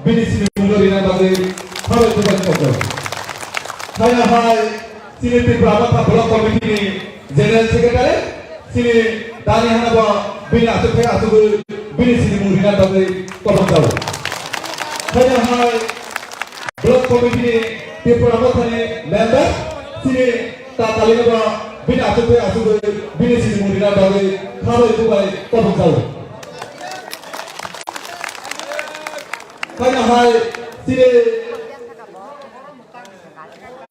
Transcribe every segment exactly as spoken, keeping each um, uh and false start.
bini sinimungno rina bagwi khabai khubai kotor. Haino hai chini Tipra Motha Block Committee ni General Secretary, chini dani hwnba bini achukthai achugwi bini sinimung rina bagwi kobok jao. Haino hai Block Committee ni Tipra Motha ni member, chini ta talino ba bini achukthai achugwi bini sinimung rina bagwi khabai khubai kobok jao. Haino hai chini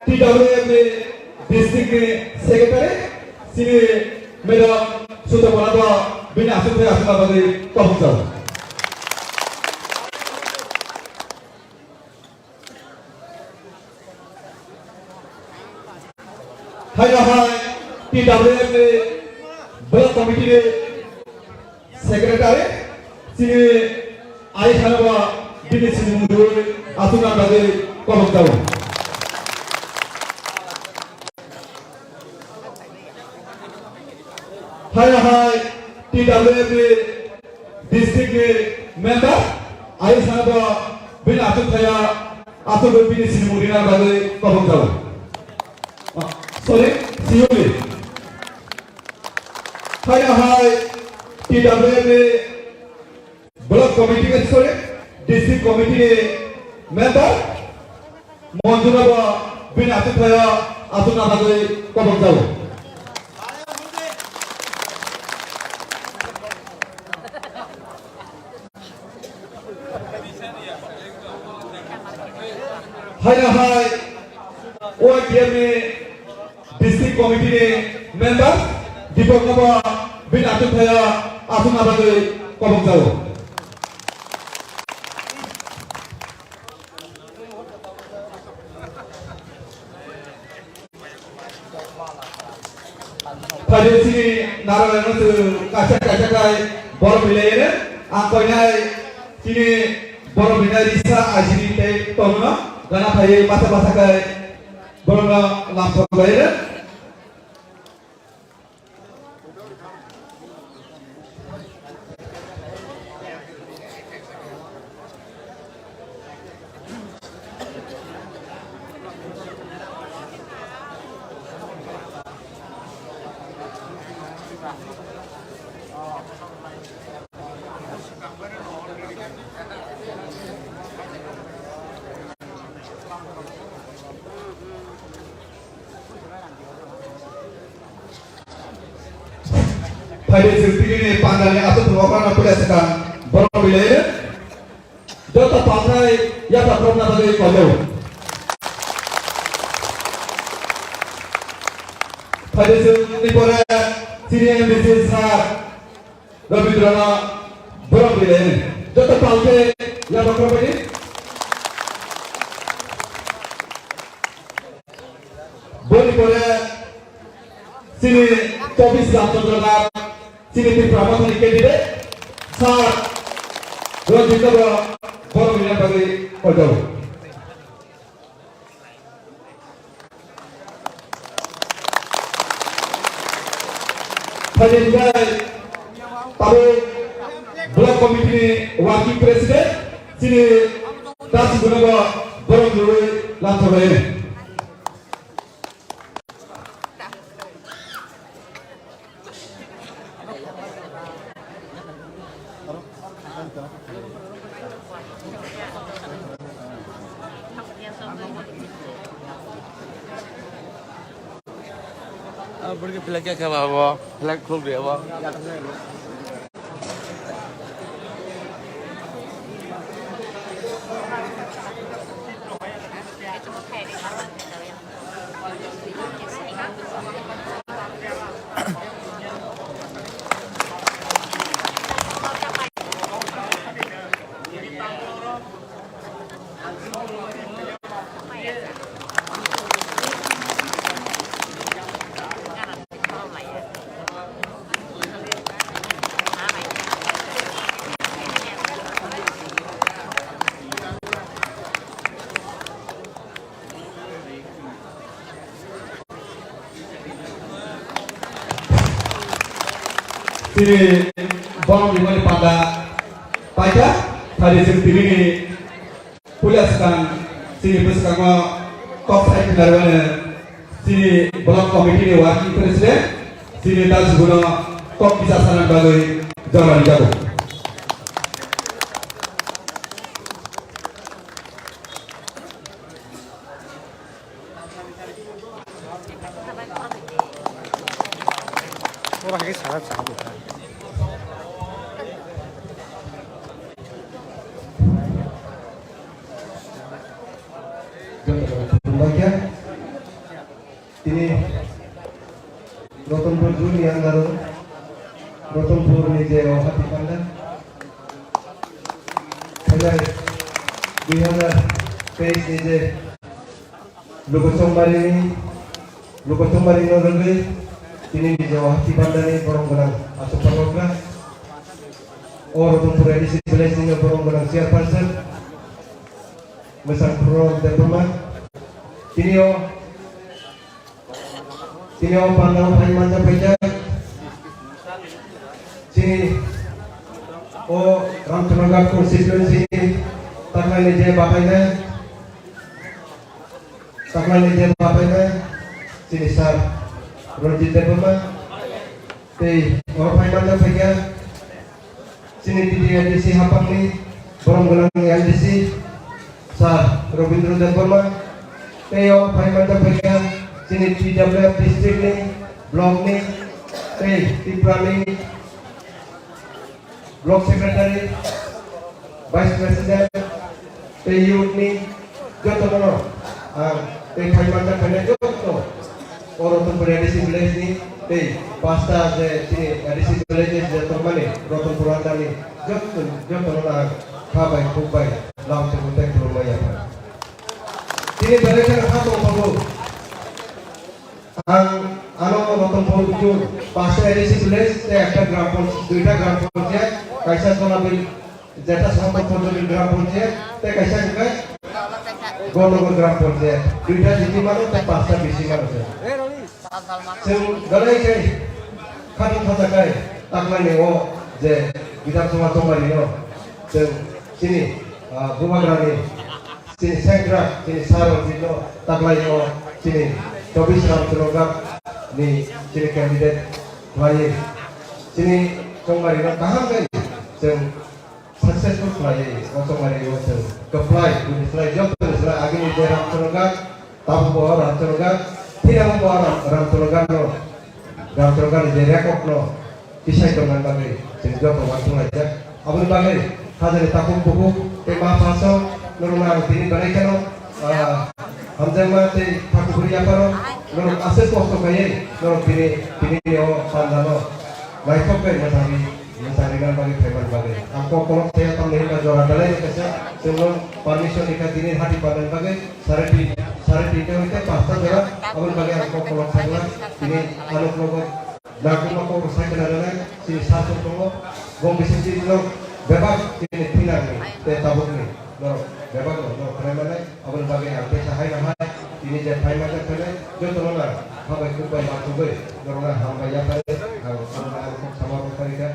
T W F ni district ni secretary, chini Madam Suchomana ba bini achukthai achukna bagwi kobok jao. Haino hai T W F ni Block Committee ni Secretary, chini ai khana ba bini sinimung rwi achukna bagwi kobok jao. Haino hai T W F ni district ni member, ai sana ba bini achukthai achugwi bini sinimung rina bagwi kobok jao. Ah, sorry, Siyuli. Haino hai T W F ni Block Committee, sorry, District Committee ni member, Monjuna bo bini achukthai achukna bagwi kobok jao. Haino hai Y T F ni District Committee ni member Deepak no bo bini achukthai achukna bagwi kobok jao. Phaidi chini Narayan no chwng kaisa kaisa khai borok milai eno ang koinai chini borok milai risa ajini tei tongno gana phaiwi masa masa khai borokno lamsok lai eno. Phaidi chwng tini ni pandani aswk thwngmani puila swkang borok bilai joto palthai yaphak rwna bagwi koijago. Phaidi chwng ni pore chini M D C sir Rabindranath borok bilai joto palthai yaphak rwbaidi. Boni pore chini Tobis Ramchandra Nath, chini Tipra Mothani candidate, sir Ranjit Nagar, borok ni bagwi koijago. Phaidi hwnkhe tabuk Block Committee ni Working President, chini Dasi Gunobo borok ni bagwi lamsok lai. Aboni flag khe khe ba bo, flag khuluk de bo. Chini borok ni mani panda paikha, thani chwng tini ni Puila swkang chini bwskango kok sai khwlaimani chini block committee ni working president chini Dal Suguno kok kisa sanani bagwi jorani jago. Oro hai khe sana chana bwkha. Joto khulumbaikha. Tini Ratanpur Juni andaro Ratanpur ni je o hati panda. Phailai dui hazar teis ni je Luku Chongmari ni, Luku Chongmari no rwgwi tini ni je o hati panda ni borom gwnang aswk phalokra. O Ratanpur A D C village ni borom gwnang chairperson Mwsang Khorok Debbarma. Tini o Tini o pandao phai manjak phaijak. Chini o Ramchandra Ghat constituency ni taklaini je bahainai, taklaini je bahainai, chini sir Ranjit Debbarma. Tei oro phai manjak phaikha. Chini T T A D C hapangni borom gwnang L D C Sir Robindra Debbarma, tei o phai manjak phaikha chini T W F district ni, block ni, tei Tripura ni block secretary, vice president, tei youth ni jotono ang tei phai manjak phainai joto o Ratanpur A D C village ni tei pasta je chini A D C village je tongmani Ratanpur under ni joto, jotono ang kha bai khuk bai lam tei mutai khulumbai yapha. Chini belai kheno kha tong tongo. Ang ano Ratanpur June pasta A D C village tei ekta gram panch-, duita gram panchayat, kaisa Jolabil, jeta Sambal Panchayat gram panchayat tei kaisa hwnkhe Gornagar gram panchayat. Duita jiti mano tei pasta bisi mano se. Chwng belai khe khatungkha khe taklaini o je Bidhan Sabha tongmani no chwng chini, ah, Bubagrani Chini central, chini sir o chini taklai o chini Chobis Ramchandra Ghat ni chini candidate khlaiwi chini chongmari no kaham khe chwng successful khlaiwi o chongmari o chwng kwplai bini slai joto ni slai agini je Ramchandra Ghat, tabuk bo Ramchandra Ghat, thilabo bo Ram-, Ramchandra Ghat no Ramchandra Ghat ni je record no tisai tongna bagwi chwng joto uansuk laijak. Aboni bagwi hajani takhuk bukhuk tei ma phaso norokno ang tini belai kheno, ah, hamjakma tei takhuk bwrwi yapharo norok aswk kosto khaiwi norok tini, tini ni o pandano naithok khe mwthangwi mwchang rwna bagwi phaimani bagwi. Ang kok kolok saya tamni hwnba jora belai no kaisa chwngno permission rikha tini hati pandani bagwi sare tin, sare tinta hoite pasta jora aboni bagwi ang kok kolok sakna tini ano khlogo. Nangkukma kok rwsai khna rwnai chini sasok tongo. Bong bising chini norok bebak chini thinangni tei tabukni norok bebak no norok khnai manai. Aboni bagwi ang teisa hai nang hai tini je phai manjak khainai jotono nang hambai khukbai makhugwi norokno hambai yaphai ang norokno ang kok sama rwkha rikha.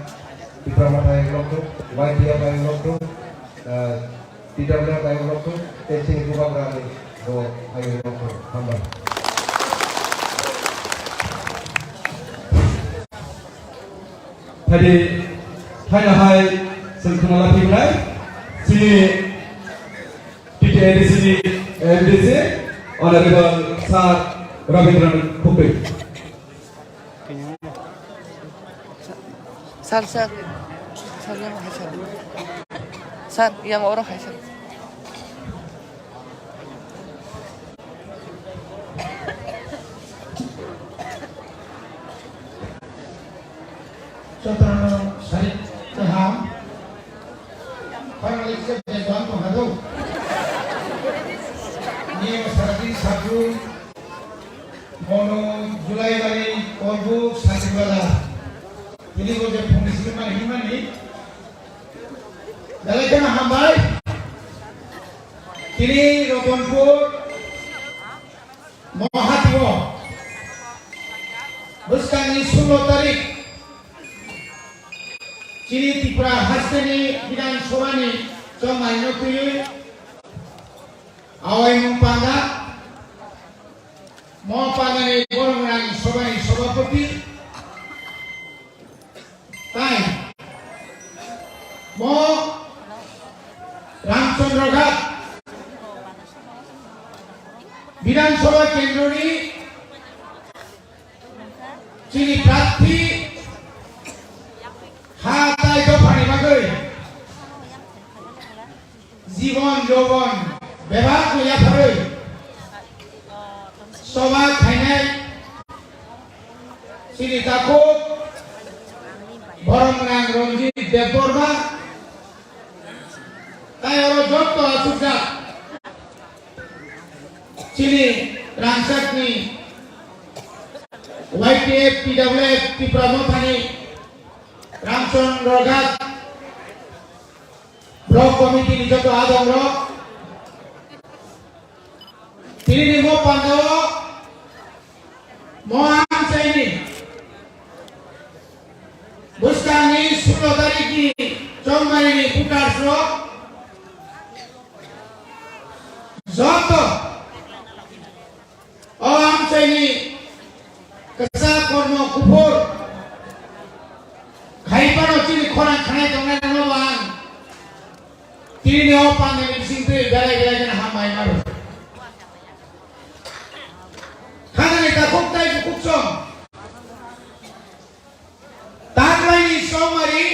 Tipra Motha ayang nokthung, Y T F ayang nokthung, ah, T W F ayang nokthung, tei chini Bubagrani bo ayang nokthung. Hambai. Phaidi, phaina hai chwng khna laphinai chini T T A D C ni M D C Honorable Sir Rabindran Khupri. Sir, sir. Sir, yang hai sir. Sir, yang oro hai sir. Jotono sari kaham. Khorang likhe beton tong hado. Ni saradi sabu. Mono July bari kolbu Sachibala. Tini bo je phone sini mani himani. Dalai kana hambai. Tini Ratanpur Mohatibo. Bwskangni sullo tarik. Chini Tripura hasteni Bidhan Sabhani chongmaino twiwi. Awai mung panda, mo pandani borok nang sobani sobapoti, tai mo Ramchandra Ghat Bidhan Sabha Kendroni chini prarthi ha tai dophani bagwi jibon jobon bebak no yapharwi soba khainai chini takhuk borok nang Ranjit Debbarma tai oro jotto achukjak. Chini rangchakni Y P F, T W F, Tipra Mothani, Ramchandra Ghat, Block Committee ni joto adongrok, tini ni mo pandao, mo amchaini, bwskangni sulo tarikni chongmaini voters rok, joto o amchaini kwchak kormo kuphur khai phano chini khorang khanai tongnai rokno bo ang tini o pandani bisingtwi belai belai kheno hambai mano. Khanani takhuk tai bukhuk song. Taklaini chongmari,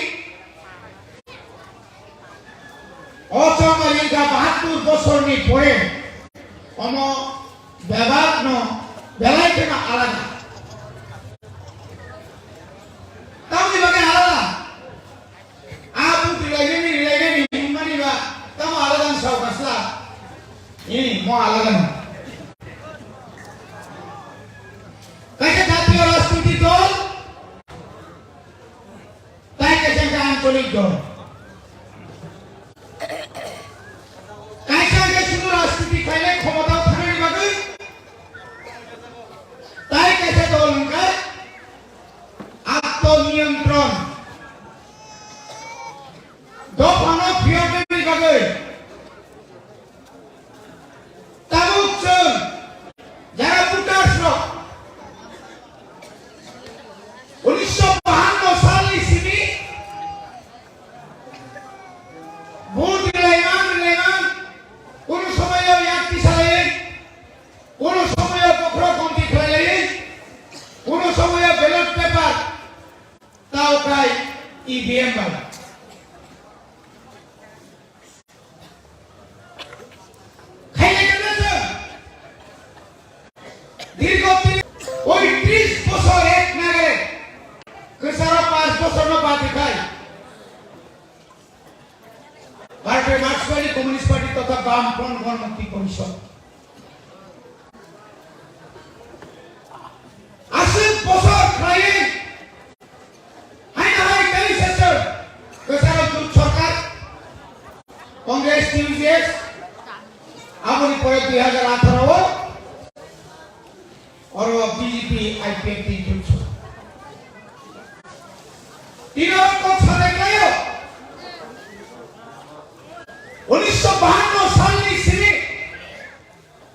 o chongmari wngkha bahattur bosorni pore, omo bebakno belai kheno alada. Tamni bagwi alada? A buti lainani, rilainani hwnmani ba tamo alada wng sao kasla? Ee, mo alada no. Kaisa jatiyo rajnitik dol, tai kaisa khe ancholik dol. Kaisa khe sudu rajniti khainai khomotao thangnani bagwi, tai kaisa dol hwnkhe atmo niyantron. Dophano phiyoknani bagwi tabuk chwng jara voters rok unisho bahanno salni simi vote rilaiman rilaiman, kunu somoyo yak tisalaiwi, kunu somoyo bokhorok khonti khlailaiwi, kunu somoyo ballot paper tao khai E V M bai. Khaina khe na chwng dirgho tin, poitris bosor ek nagare, kwcharo panch bosor no bati khai, Bharatiya Marxist Party, Communist Party totha Bam Front Ganan Mukti Porishad. Aswk bosor khlaiwi haino hai tei session kwcharo jut sarkar, Congress, T U J S, aboni pore dui hajar atharo o oro B J P, I P F T jut sarkar. Tino kok sanai khlaio, unisho bahanno salni simi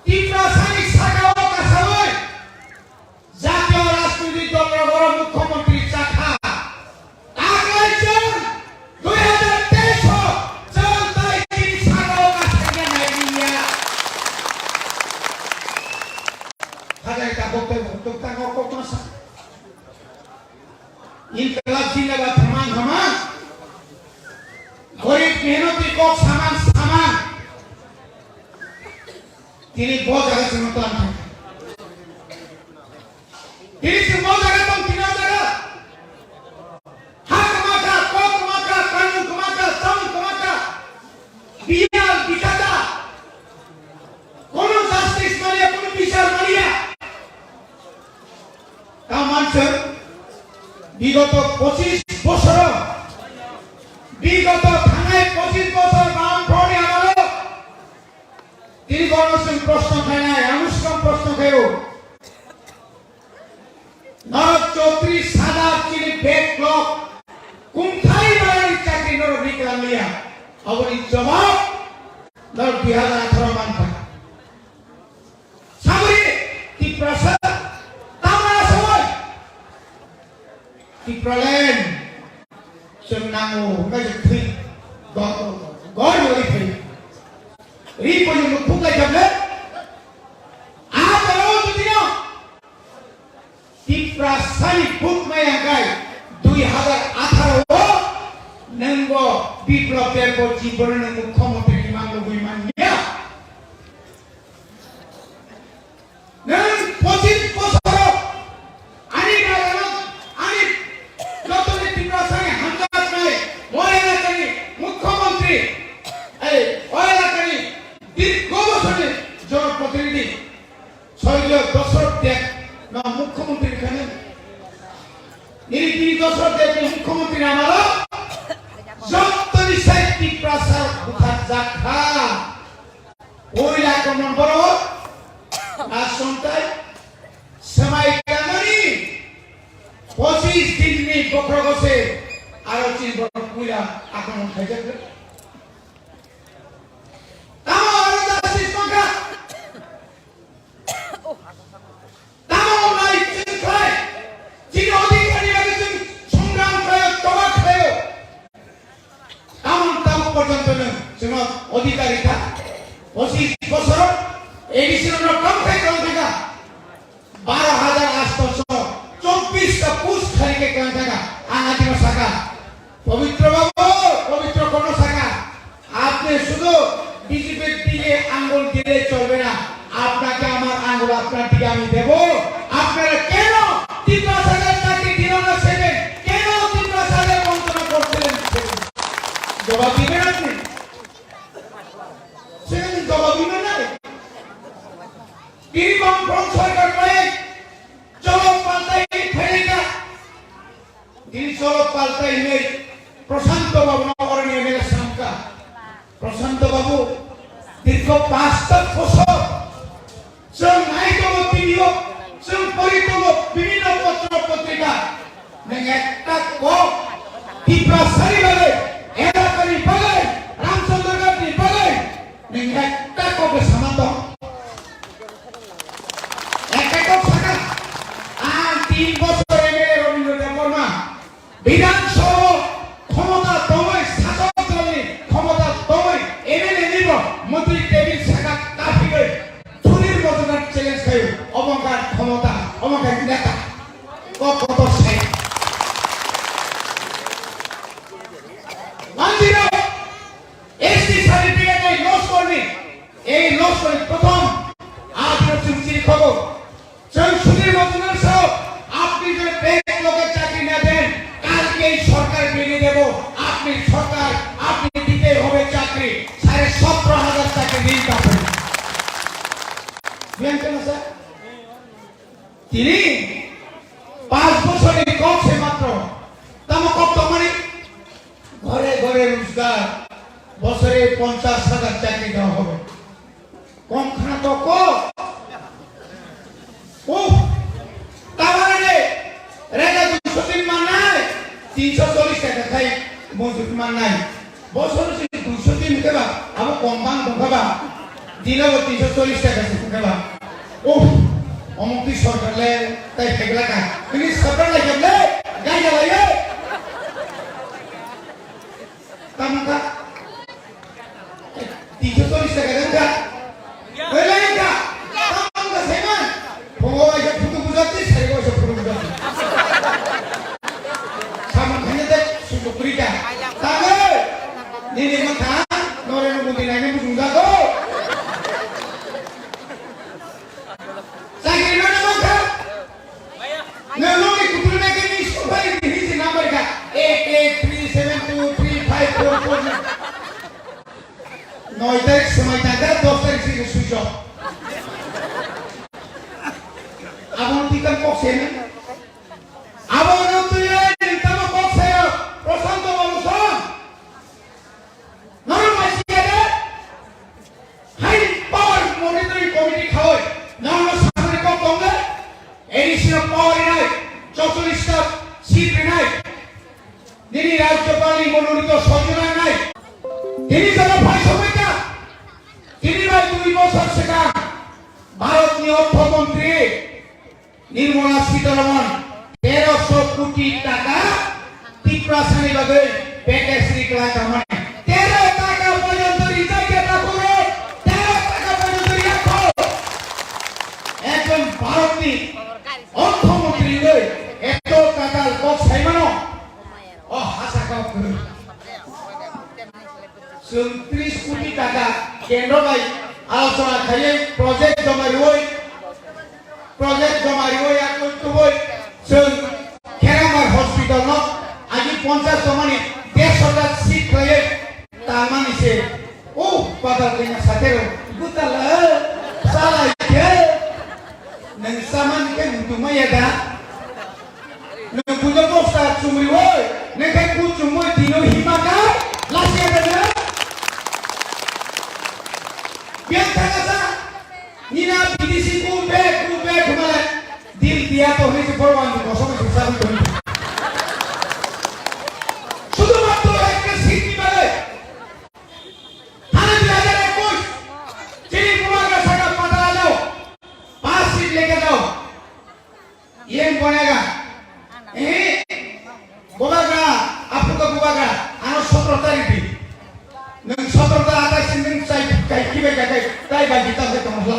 Tiprasani sakao kasawi jatiyo rajnoitik dolrok oro mukhyamantri chakha. Taklai chwng dui hajar teis o chwng tai chini sakao kasaina nailiya. Hajai tabuk tei buktuk tango kokma sa. Inqilab Zindabad thamang thamang. Gorib mehnoti kok samang samang. Tini bo jaga chwngno tlang thang. Tini chwng bo jaga tong, tini o jaga. Ha kwma kha, kok kwma kha, kanun kwma kha, tamung kwma kha. Biyal bikha kha. Kono justice maliya, kono bichar maliya. Tamo manswk bigoto pochis bosoro, bigoto thangnai pochis bosor Bam Front ni amalo tini bono chwng proshno khainai, ang swkang proshno khaio. Norok chowtrish hajar chini backlog, kumthai barani chakri norok riklang liya. Aboni jawab norok dui hajar atharo mankha. Tiprasa, tamo asoi. Tipraland, chwng nango, hwnba chwng thwi, go-, go-, gori gori thwi. Ri poino mukhuk lai khamle. A jora o jodi no Tiprasani vote maya kai dui hazar atharo o nwng bo Biplab Deb bo jibon nwng mukhyamantri ni mang lugui man ya. Nwng pochis bosoro ani nagano, ani jotoni Tiprasani hamjaknai, o elakani mukhyamantri, ei, o elakani dirgho bosorni jonoprotinidhi, Swargiyo Dasarath Deb no mukhyamantri khani. Nini tini Dasarath Deb ni mukhyamantri amalo jotoni sai Tiprasa butharjakha. Puila kono borok asontai swmai kanani pochis din ni bokhorogo se aro chini borok puila akromon khaijak. Tamo aro justice mankha? Tamo nai chwng khlai? Chini odhikar ni bagwi chwng songram khlaio, choba khlaio. Tamon tabuk porjonto no chwngno odhikari kha. Pochis bosor A D C no tongthai tongthai kha. Baro hajar asto sho chobbish ta post khali khe tongthai kha. Ang adino saka, Pabitra babu, Pabitra kono saka, আপনি শুধু বিজেপির দিকে আঙ্গুল দিলে চলবে না, আপনাকে আমার আঙ্গুল আপনার দিকে আমি দেব। আপনারা কেন তিপ্রাসাদের চাকরি দিল না সেদিন? কেন তিপ্রাসাদের বঞ্চনা করছিলেন সেদিন? জবাব দিবেন আপনি? সেদিন জবাব দিবেন না? তিনি বামফ্রন্ট সরকার নয়, চলো পাল্টাই ফেলে যা। Tini cholo paltai hinwi Prashanto Babu no oroni M L A samkha. Prashanto Babu, dirgho panch ta bosor chwng nai tongo T V o, chwng pori tongo bibhinno potro potrika. Nwng ekta kok Tiprasani bagwi, elakani bagwi, Ramchandra Ghat ni bagwi, nwng ekta kok sama tong. Ekta kok sakha, ang tin bosor M L A Rabindra Debbarma, Bidhan Sabha khomota tongwi, sasok dolni khomota tongwi, M L A nibo montri table sakha kaphigwi, Sudhir Majumdar challenge khayo, omo wngkha khomota, omo wngkha neta, kok kotor sai. Manjiro, S T certificate ni loss korni, ei loss korni prothom, adino chwng chini khobo. Chwng Sudhir Majumdar sir, আপনি যদি ব্যাংক লোকে চাকরি না দেন, কালকেই সরকার বেরিয়ে দেব, আপনি সরকার, আপনি দিতেই হবে চাকরি, সাড়ে সতেরো হাজার চাকরি ঋণ পাবেন। Buyan kha na sir? Tini panch bosorni kok se matro. Tamo kok tongmani? ঘরে ঘরে রোজগার, বছরে পঞ্চাশ হাজার চাকরি দেওয়া হবে। Kom khna to kok. Uff, tamare de, rega duisho din mannai, tinsho chollish taka khai mojuri mannai. Bosor se duisho din hwnkhe ba, abo kom bang tongkha ba, dino bo tinsho chollish taka se hwnkhe ba. Uff, omuk twi sorkar le tai phaigla ka. Bini sorkar lai khe le, gai jalai le. Tamo kha? Tinsho chollish taka jang kha? Belai kha? Tamo kha saiman? Phungo waisa photo bujati, sari waisa photo bujati. Samung khaina de sundo kuri kha. Tamo? Nini mankha, Narendra Modi naina bujung jago. Chakri rwna mankha? Nwng nokni kuthulwi naikhe ni sumphai ni hini se number kha eight eight three seven two three five four four. Noi tarik swmai tangkha, dos tarik se switch off. Abo no twi tang kok se nai. Abo no twi ai nang tamo kok se Prashanto Babu song. Norok bai siya de? Hai power monitoring committee khawai norokno samani kok tong de? A D C no power rinai, chauchollish ta seat rinai. Nini Rajyapal ni mononito soi jona rinai. Tini jora phai somoi ta. Tini bai dui bosor swkang Bharat ni ortho montri Nirmala Sitharaman teroso koti taka Tiprasani bagwi package ri kwlai tangmani. Tero taka porjonto rijak ya takhuk, tero taka porjonto rijak kho. Ekjon Bharatni orthomontri wngwi eto tatal kok saimano. O hasa kok kwrwi. Chwng tris koti taka kendro bai alochona khaiwi project joma riwi, project joma riwi yakung tubui chwng Kheramar hospital no agi ponchas tongmani dersho ta seat khaiwi tangmani se. O patal kanya satero gutala salai khe nang saman khe mutumaya da. Nwng buino bosta chumri oi, nwng khe ku chumui tino hima kha, lasia da nwng? Biyang thangasa, nina B D C ku be, ku be khumale, dil diya to hini se Bhagwan ni kosom se sabi kori. Sudhumatro ekta seat ni bagwi, thana dui hajar ekush, chini Bubagra saka patala jao, pass seat leke jao. Yen bonega. Eh, Bubagra, apu ka Bubagra, ano sotro tarik di. Nwng sotro ta atai sin nwng chai kai kibai kai kai, tai ba gita se tong hla.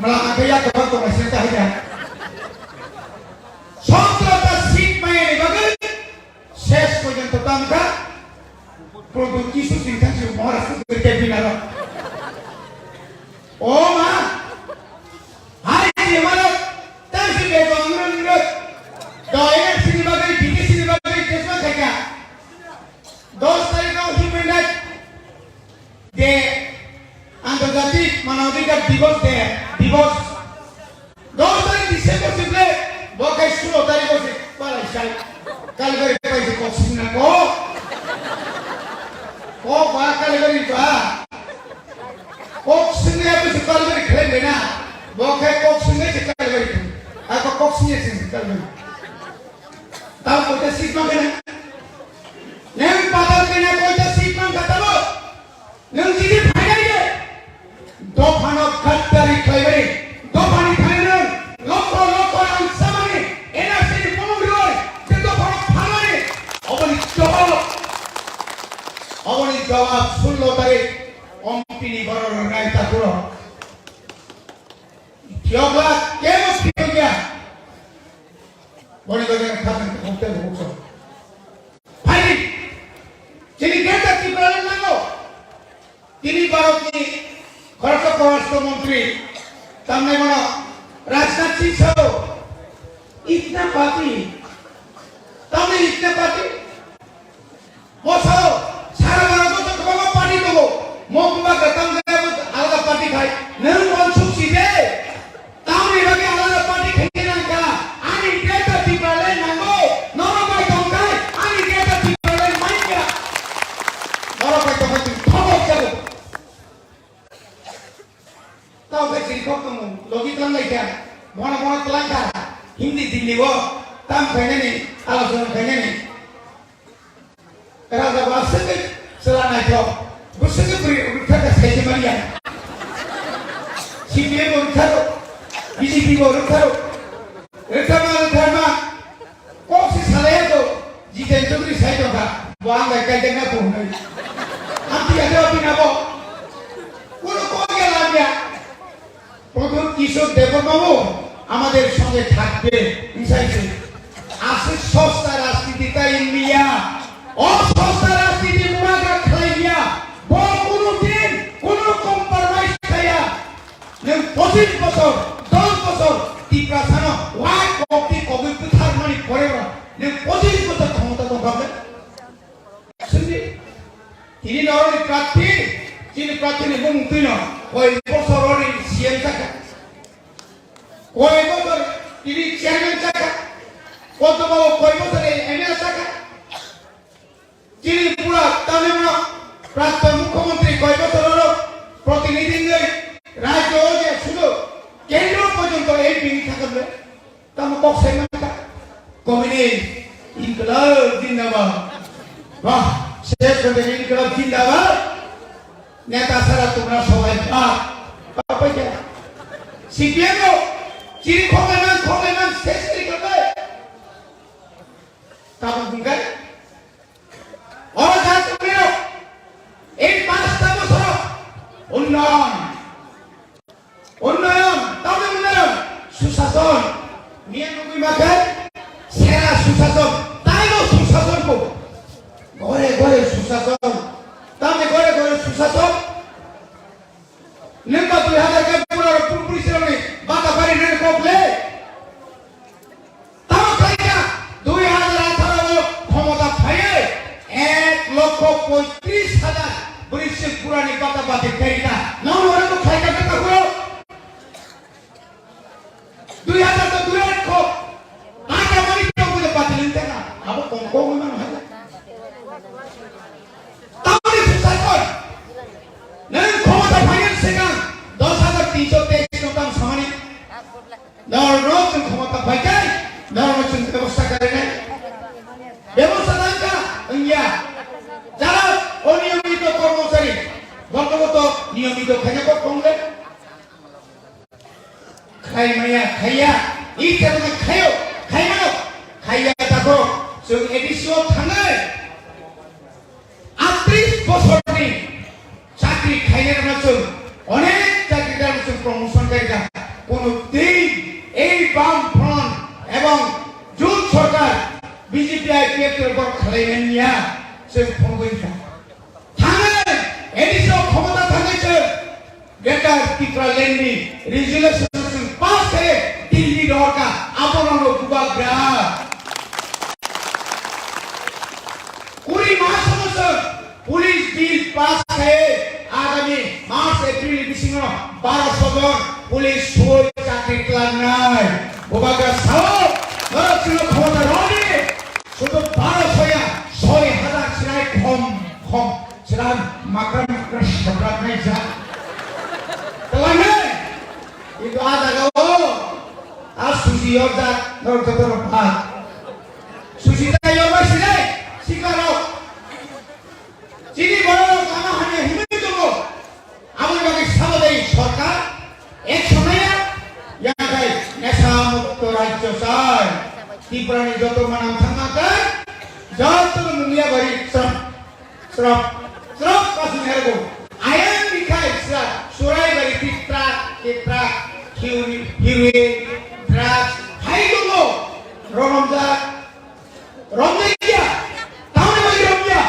Mala angke ya tong tong sin ta hya. Sotro ta seat maya ni bagwi, ses porjonto tamka, Prabhu Jisu singtang si Maharaj tu kerja binaro. O ma, hai si Maharaj, tang si bego ngrung ngrung. Doyek sini bagwi, dini sini bagwi, desma khaika. Dos tarik no human right day, Antarjatik Manavadhikar Divas day, Divas. Dos tarik December si ble, bo khai sulo tarik o si palai sai. Kalgari pai si kok sing na ko. Ko ba kalgari ba. Kok sing ya si kalgari khlai le na. Bo khai kok sing si kalgari. Ako kok sing si kalgari. Tamo koita seat ma kena. Neng patal kena koita seat ma kata bo. Nwng chini phainai de, dophano gaddari khlaibai, dophani thani nwng lokho lokho rang samani, N R C ni bumung rwi, je dophano phalmani, oboni jawab, oboni jawab sullo tarik ompini borok rwnai takuro. Phiyokla kebo phiyokya. Boni bagwi ang khakang hotel hotel. Phaidi, chini Greater Tipraland nango. Tini Bharatni khoroksa Porashtra Montri tamnai mano Rajnath Singh sao. Itna party. Tamni itna party. Bo sao, sara Bharat o kwbangma party tongo. Mo Bubagra tamni alada party khai. Nwng uansuk si de. Tamni bagwi alada party khaina nangkha? Ani Greater Tipraland nango. Norok bai tongkhai, ani Greater Tipraland mankha. Norok bai tongkhai chwng thobok jago. Tao khe chini kok tongo, logi tlang lai kha. Bona bona tlang kha. Hindi Delhi o tam khainani, alochona khainani. Raja ba swkhe chwla naithok, bo swkhe bwrwi rwkha kha saimanya. C P M bo rwkha rw, B J P bo rwkha rw. Rwkha ma rwkha ma, kok se salai ya to, Jiten Chaudhary sai tongkha, bo ang bai kaijak na to hwnwi. Amtwi ya to bina bo. Kono kok ya lam ya. Pradyut কিশোর দেববাবু আমাদের সঙ্গে থাকবে, বুঝাইছে। আছে সস্তা রাজনীতি, তাই মিয়া। অসস্তা রাজনীতি মুরাদরা খেলাইয়া, বড় কোনো দিন কোনো কম্প্রোমাইজ খাইয়া। নং পঁচিশ বছর, দশ বছর ত্রিপুরা সানো ওয়াই কপি কবি পুথার মানি পরে, নং পঁচিশ বছর ক্ষমতা দখল। Sini, tini noroni prarthi, chini prarthini bumung twino, koi bosor ori C M saka, koi bosor tini chairman saka, koto babo koi bosor M L A saka, chini pura tamni mano prarthon mukhyamantri koi bosor oro protinidhi wngwi rajyo o je sudu kendro porjonto M P wngwi thangkha bwle. Tamo kok sai mangkha. Communist Inqilab Zindabad. Bah, ses hote Inqilab Zindabad. Neta sara tumra sobai bah. Papai kya? C P M o. Chiri khoknai man, khoknai man, ses kiri khoknai. Tabuk bungkai. Oro jat tongnai rok. Ei pasta bosoro. Unnoyon. Unnoyon. Tabuk unnoyon. Susason. Miya nugui makai. Sera susason. Taibo susason ko. Gore gore susason. Tamni gore gore susason. Nwng ba dui hazar khe bura rok pun puri sirokni bata pari nani kok le. Tamo khaika dui hazar atharo o khomota phaiwi ek lokho poitris hazar bwrwi sik burani bata bati khaika. Nang oro khaika khe ta kuro. Dui hazar to dui hazar kho. Bata mani to bata linte na. Abo kong kong man hazar. Tamoni susakon. Nwng khomota phainani swkang dos hazar tinso teis no tam samani. Norno chwng khomota phaikai, norno chwng bebosta khainai. Bebosta nangkha wngya. Jara oniyomito kormochari, bonthogo to niyomito khaina kok tongle. Khlai maya, khaiya, ita bwkha khaio, khai mano, khaiya tako, chwng A D C o thangnai, atris bosorni chakri khainai rokno chwng, onek chakri dano chwng promotion khaijak, kono din ei Bam Front ebong Jut Sorkar B J P I P F T rok khlai manya, chwng phone khaijak. Thangnai, A D C o khomota thangnai chwng, Greater Tipraland ni resolution chwng pass khe Delhi rohorkha, abono no bubagra. Kuri mas sono chwng police bill pass khe agami March April ni bisingo baro so jon police soi chakri tlangnai. Bubagra sao, norok chwngno khomota rwdi. Sudu baro so ya, soi hazar chwrai khom khom. Chwla makra makra sabrak nai ja. Twlangnai. Kintu a jaga o a susi yorjak norok joto rok pha. Susi ta yorbai sinai sikla rok. Chini borok rok ama hamya hinwi tongo. Aboni bagwi sabo dei sorkar action naiya, yakhai nesa mukto rajyo chai. Tripura ni joto manam thangma khe joto mungya bari chwng. Srok, srok kasing herbo. Ayang dikhai sra, surai bari tipra, tipra, heroin, heroin, drugs, hai tongo. Romjak, romjakya, tamni bagwi romya.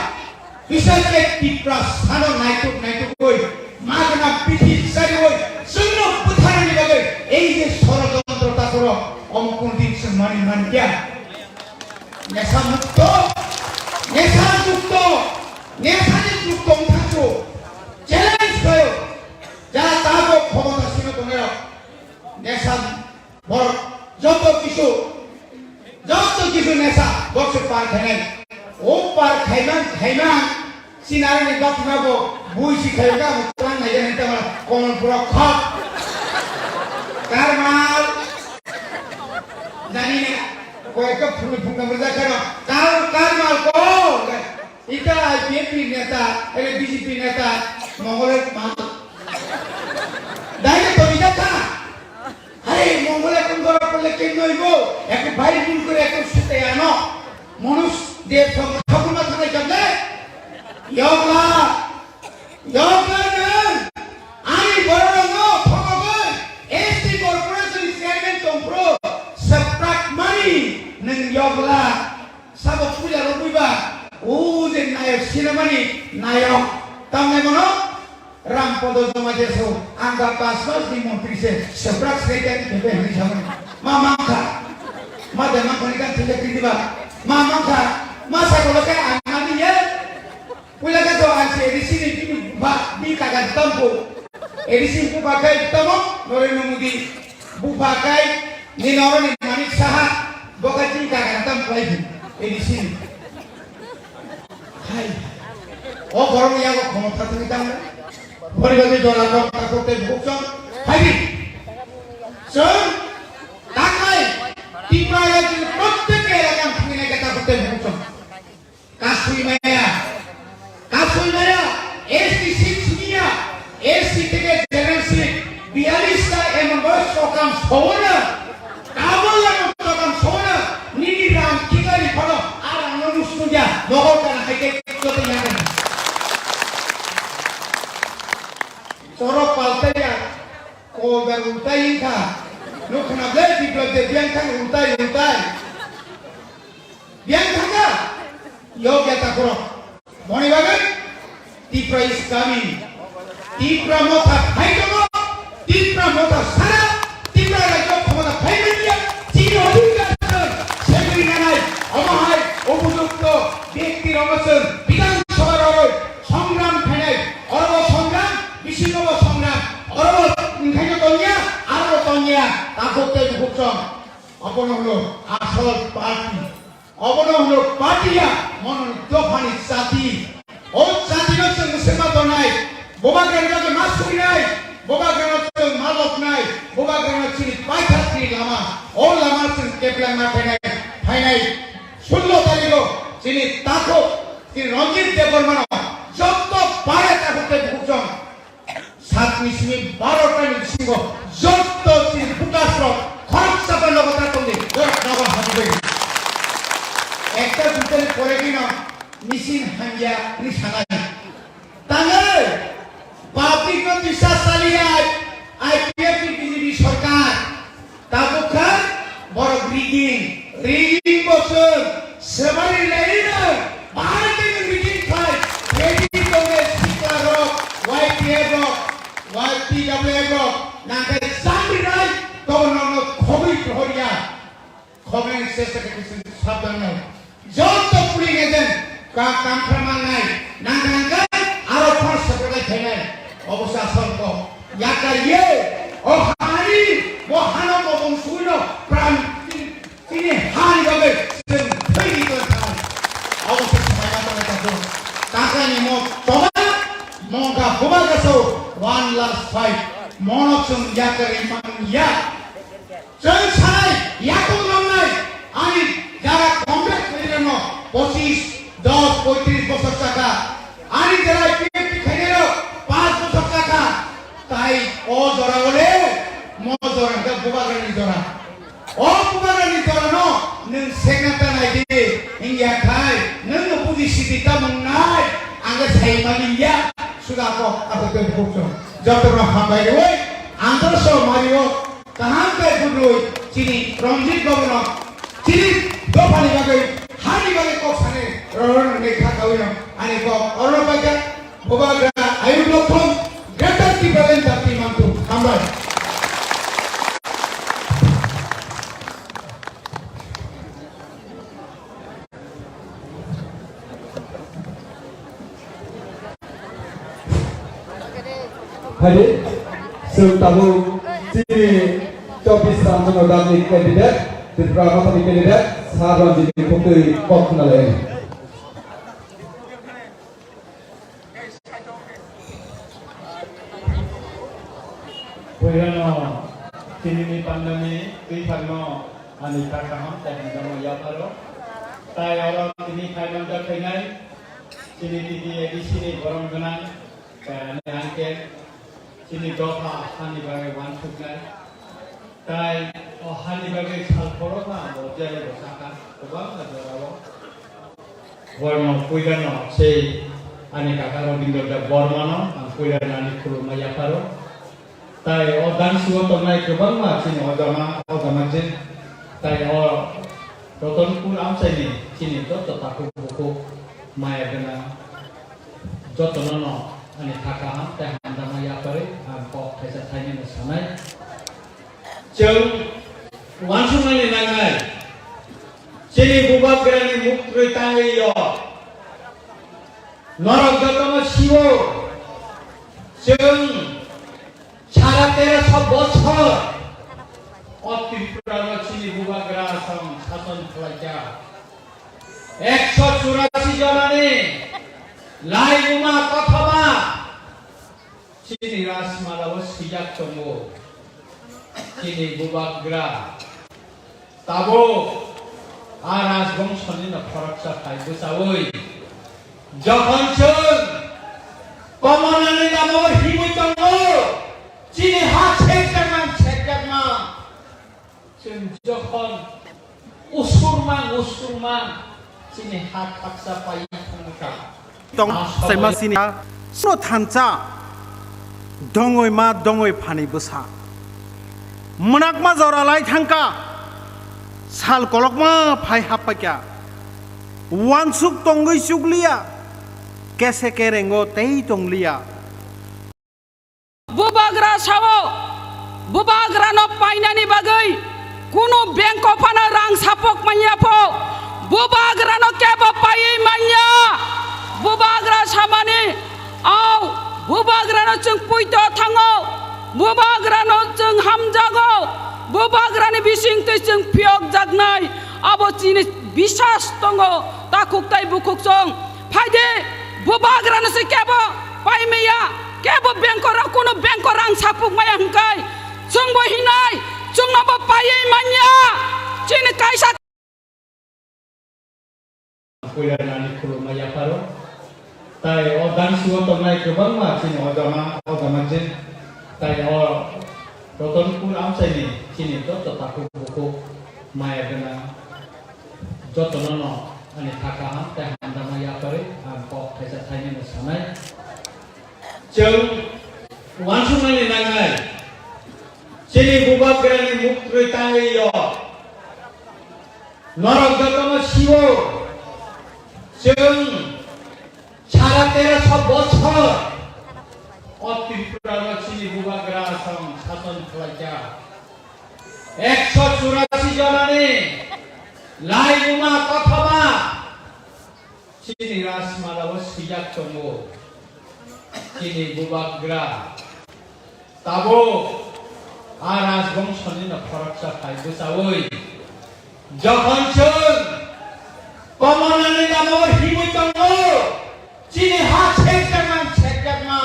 Bisai khe tipra sano naituk, naituk koi, magna pithi sari koi, sungno butharani bagwi, ei je sorojontro takoro, omo kuntin sung mani mankya. Nesa mukto, nesa mukto, nesa ni mukto wngthangkhu. Challenge khayo. Ja tabo khomota sino tongnai rok. Nesa borok joto kisu, joto kisu nesa borok se par khainai. O par khaiman, khaiman. Sinarani bakma bo bui si khayo ka mo tlang nai jani tama komon pura khok. Karmal. Jani ne koyekta phungi phunga mo jakha no. Kar-, karmal ko. Ita I P F ni neta, ele B J P neta, mongole ma. Dai to ita ka. Hai, mongole kun gora pole ken noi bo. Ek bhai kun kore ek sute ano. Monuj Dev Song Thakur ma thanai jable. Yokla. Yokla nang. Ani borok no thokogoi. S T corporation chairman tongpro. Saprak mani nang yokla. Sabo puja rok buiba. O je nayok sinamani nayok. Tamnai mono. Ram Podo Joma Jeso, ang da pas mas ni montri se, sebrak se kan kebe hini samani. Ma mangkha, ma de mangkha ni kan thile kiti ba, ma mangkha, ma sa kolo ke ang ani ye, pula ke to ang se A D C ni bini ba, bi kaga tampo, A D C ni buba kai tamo, Narendra Modi, buba kai, ni noro ni Manik Saha, boka jin kaga tam plai bi, A D C ni. Hai. O borok ni yago khomota thangwi tamo. Bori bagwi jora kok takhuk tei bukhuk chong. Hai di. Chong. Takhai. Tipra rajyo ni prottek elaka thangwi nai khe takhuk tei bukhuk chong. Kasui maya. Kasui maya. S T seat siniya. S T theke general seat. Biyalista emon boyos kokam sobonya. paltaiya, kolber ultai wngkha. Nuk khna ble Biplab de biyang thang ultai, ultai. Biyang thangkha, yokya takhorok. Boni bagwi Tipra is coming. Tipra motha phai tongo. Tipra motha sara Tipra rajyo khomota phai manya. Chini odhikar chwng segwi nanai. Omo hai upojukto byakti rokno chwng Bidhan Sabha rogwi songram khainai. Orobo songram, bisingo bo songram. Orobo wngkhaino tongya, aro tongya. Takhuk tei bukhuk chwng. Obono hwno asol party. Obono hwno party ya, mono dophani jati. O jatino chwng mwswkma tonai, bubagrano chwng ma suinai, bubagrano chwng ma lobnai, bubagrano chini paithak chini lama, o lama chwng keplangma phainai, phainai sullo tarikho chini takhuk, chini Ranjit Debbarmano jotto pare takhuk tei bukhuk chwng Satni simi barota ni bisingo jotto chini bukas rok khoroksa bai logo ta tongdi, jora kaba habi bai. Ekta duita ni pore dino misin hangya ni sanai. Tangai, public no bisas saliya, I P F ni B J P sorkar. Tabuk kha borok rigging, rigging bo chwng swmani laino bahai khe nwng rigging khai ready tongo sikla rok, Y T F rok, Y T W F rok, nangkhe chandi nai tobo nokno khogwi rohorya, khogwi chesta khe chwng sabdan nai. Joto polling agent ka kamphra mangnai, nang nang khe aro phone supply khainai. Obo se asol kok. Yakar ye, o hani, bo hano mobong suino pran chini hani bagwi chwng thwi di tong thang. Obo se samai ma tong thang. Takani mo choba, mo ga buba gaso one last fight. Mono chwng yakar imang ya. Chwng sanai, yakung romnai, ani jara Congress leader no pochis, dos, poitris bosor chakha, ani jara P F T khainai rok panch bosor chakha, tai o jora ole, mo jora hwnkhe bubagrani jora. O bubagrani jora no nwng sekna ta nai di, wngya khai, nwng no buji sidi ta mwngnai, ang khe sai mani ya, suda kok, ako khe bukuk chwng. Joto no hambai rwi, ang jora so mari o, Kaham khe budrui chini Ranjit Babu no chini dophani bagwi hani bagwi kok sani rorok ni kha kawi no ani kok oro paikha. Bubagra Ayub Lokhon Greater Tipraland Jati Mantu. Hambai. Hai, chwng tabuk chini chobbish Ranjana Dam ni candidate, Tripura Motha ni candidate, Sir Ranjit ni buktui kok khna lai. Puila no tini ni panda ni twi phang no ani kha kaham tei hamjakma yapharo. Tai oro tini phai manjak khainai chini T T A D C ni borom gwnang, eh, ani hangke chini dopha hani bagwi uansuknai. Tai o hani bagwi sal phoro kha bo jera bo sakha kwbangma jorao. Borno puilano sei ani kaka Robindra Deb Bormano ang puilano ani khulumma yapharo. Tai o dangsio tongnai kwbangma chini ojama, ojama je. Tai o Rotonpur amchaini chini joto takhuk bukhuk maya gwnang jotono no ani kha kaham tei hamjakma yapharwi ang kok thaisa thainwi no sanai. Chwng uansuknani nangnai. Chini bubagrani muktrwi tangwi yo. Norok jotono siwo. Chwng sara teroso bochor o Tripurano chini bubagra song sason khlaikha. Ekso churasi jonani laibuma kothoma chini Rajmalao swijak tongo. Chini bubagra tabuk a rajbongshoni no khoroksa phai bwchaui jokhon chwng Komonani lama o himwi tongo, chini ha sekjakma, sekjakma. Chwng jokhon usurmang, usurmang, chini ha khaksa pai thangkha. Tong saima sini suro thansa. Dongoi ma dongoi phani bwsa. Mwnakma jora lai thangkha. Sal kolokma phai happaikha. Wansuk tongwi chukliya. Kese kerengo tei tongliya. Bubagra sao, bubagrano painani bagwi kunu bengko phano rang sapok manya pho, bubagrano kebo paiwi manya. Bubagra samani, au, bubagrano chwng puito thango, bubagrano chwng hamjago, bubagrani bisingtwi chwng phiyokjaknai, abo chini bisas tongo, takhuk tai bukhuk song. Phaidi, bubagrano se kebo paimaya, kebo bengko rang, kuno bengko rang sapuk maya hwnkhe, chwngbo hinai, chwngnobo paiwi manya, chini kaisa. Puila nani khulumma yapharo. Tai o dansi o tongnai kwbangma chini ojama, ojama je. Tai o Rotonpur amchaini chini joto takhuk bukhuk maya gwnang. Jotono no ani kha kaham tei hamjakma yapharwi ang kok thaisa thainwi no sanai. Chwng uansuknani nangnai. Chini bubagrani muktrwi tangwi yo. Norok jotono siwo. Chwng sara teroso bochor o Tripura no chini bubagra song sason khlaikha. Ekso churasi jonani laibuma kothoma chini Rajmala o swijak tongo. Chini bubagra tabuk a rajbongso ni no khoroksa phai bwchaui jokhon chwng Komornani lama o himwi tongo, chini ha sekjakma sekjakma.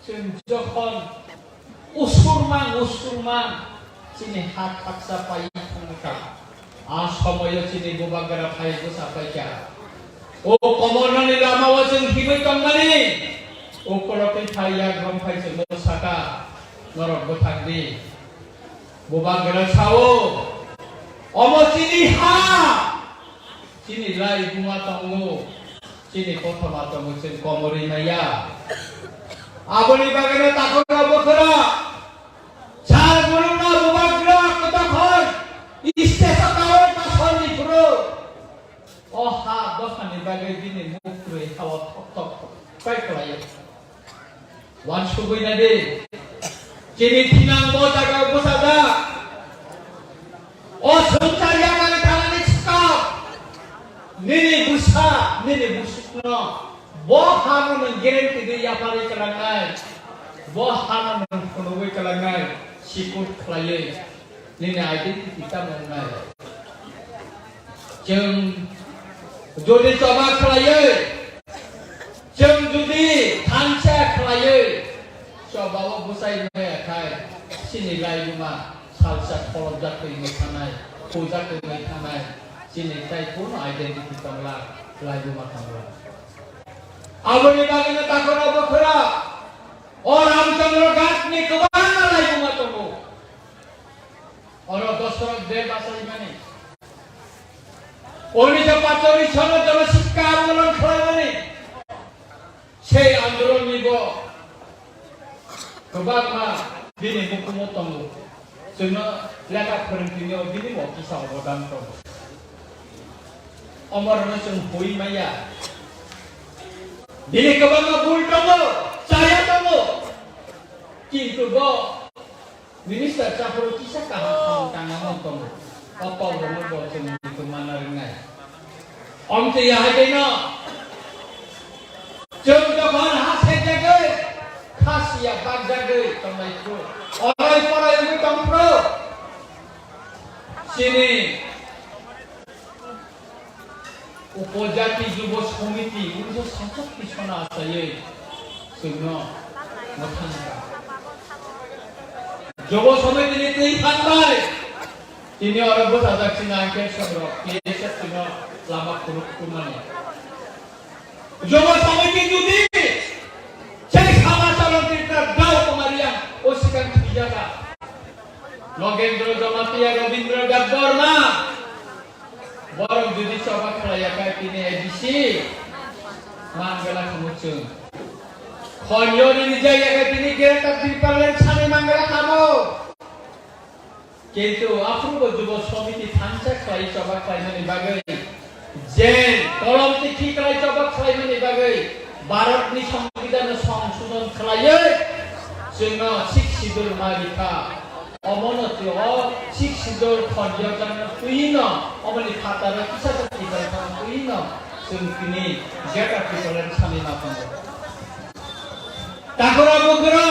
Chwng jokhon usurmang usurmang chini ha khaksa pai thangkha, a somoyo chini bubagra phai bwsa paikha. O Komornani lama o chwng himwi tongmani, ukolokwi phai yagrong phai chwngno saka, norok bwthang di. Bubagra sao, omo chini ha. Chini lai buma tongo, chini kothoma tongo, chini komorwi maya. Aboni bagwino takhukno bwkhwra, sal gurungno bubagra kwtakhor, istesa tawai pasorni phuru. O ha dophani bagwi bini muktrwi hao thok thok thok kai khlaio. Uansugwi naidi, chini thinang bo jaga bwsajak. O swngchar yakari thanani swkang nini bwsa, nini bwswkno bo hano nwng guarantee rwi yapharwi kwlangnai, bo hano nwng phunugwi kwlangnai, sikut khlaiwi. Nini identity tamo wngnai? Chwng jodi choba khlaiwi, chwng jodi thansa khlaiwi, choba o bwsai maya khai, chini laibuma salsa kholopjak twi wngwi thangnai, khujak twi wngwi thangnai, chini tai kuno identity tongla, laibuma tongla. Aboni bagwino takhoro bwkhwra, o Ramchandra Ghat ni kwbangma laibuma tongo. Oro Dosoroth Deb achaimani. Unniso pacholish sono jono sikka andolon khlaimani. Sei andolonni bo kwbangma bini mukumu tongo. Chwngno lekha phwrwngtwini o bini bo kisa obodan tongo. Omorno chwng hui maya. Bini kwbangma bul tongo, chaya tongo. Kintu bo Minister chaphuru kisa kaham samung tangna mung tongo. O kok rwno bo chwng muitu manna rwngnai. Omtwi yahai tei no. Chwng dophar ha saijagwi, khasiya bakjagwi tongnai phuru. Oroi poroi wngwi tong phuru. Chini Upojati Jubo Samiti, unniso satsatti sono achaiwi chwngno mwthangkha. Jubo Samiti ni twi phanbai, tini oro bwsajak chini angkel songrok, P S F chwngno lama phunuk thumani. Jubo Samiti judi, sei Sama Chalon Tripura Dao Kumariang, o sikang thwijaka. Nogendra Jamatia, Rabindra Debbarma. Borok jodi choba khlaiya khe tini A D C mangala khamu chwng. Khonyo rijak ya khe tini Greater Tipraland sani mangra kamo. Kintu aphuru bo Jubo Samiti thansa khlai choba khlaimani bagwi, jen kolom tikhi khlai choba khlaimani bagwi, Bharatni Songbidanno songsodhon khlaiwi chwngno Sixth Schedule ma rikha. Omono twi o Sixth Schedule khonjorjakno twino, omoni phataro kisa kisa kiphilkhano twino chwng tini Greater Tipraland sani ma tongo. Takhura bukhura,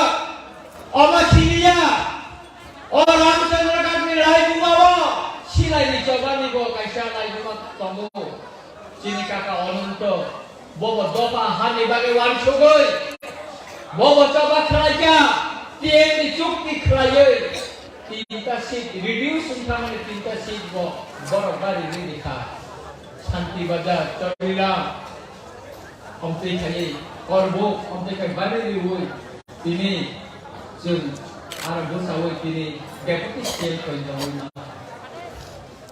omo siniya, o Ramchandra Ghatni laibuma o, silaini chobani bo kaisa laibuma tongo. Chini kaka Ononto, bobo dopha hani bagwi wansugwi, bobo choba khlaikha, T M ni chukti khlaiwi, tinta seat reduce wngkha, mane tinta seat bo borok bari rikha. Santi Bazar, Choriram, omtwi khai Korbuk, omtwi khai bari riwi, tini chwng aro bwsawi tini deputy C M koi jongwi ma.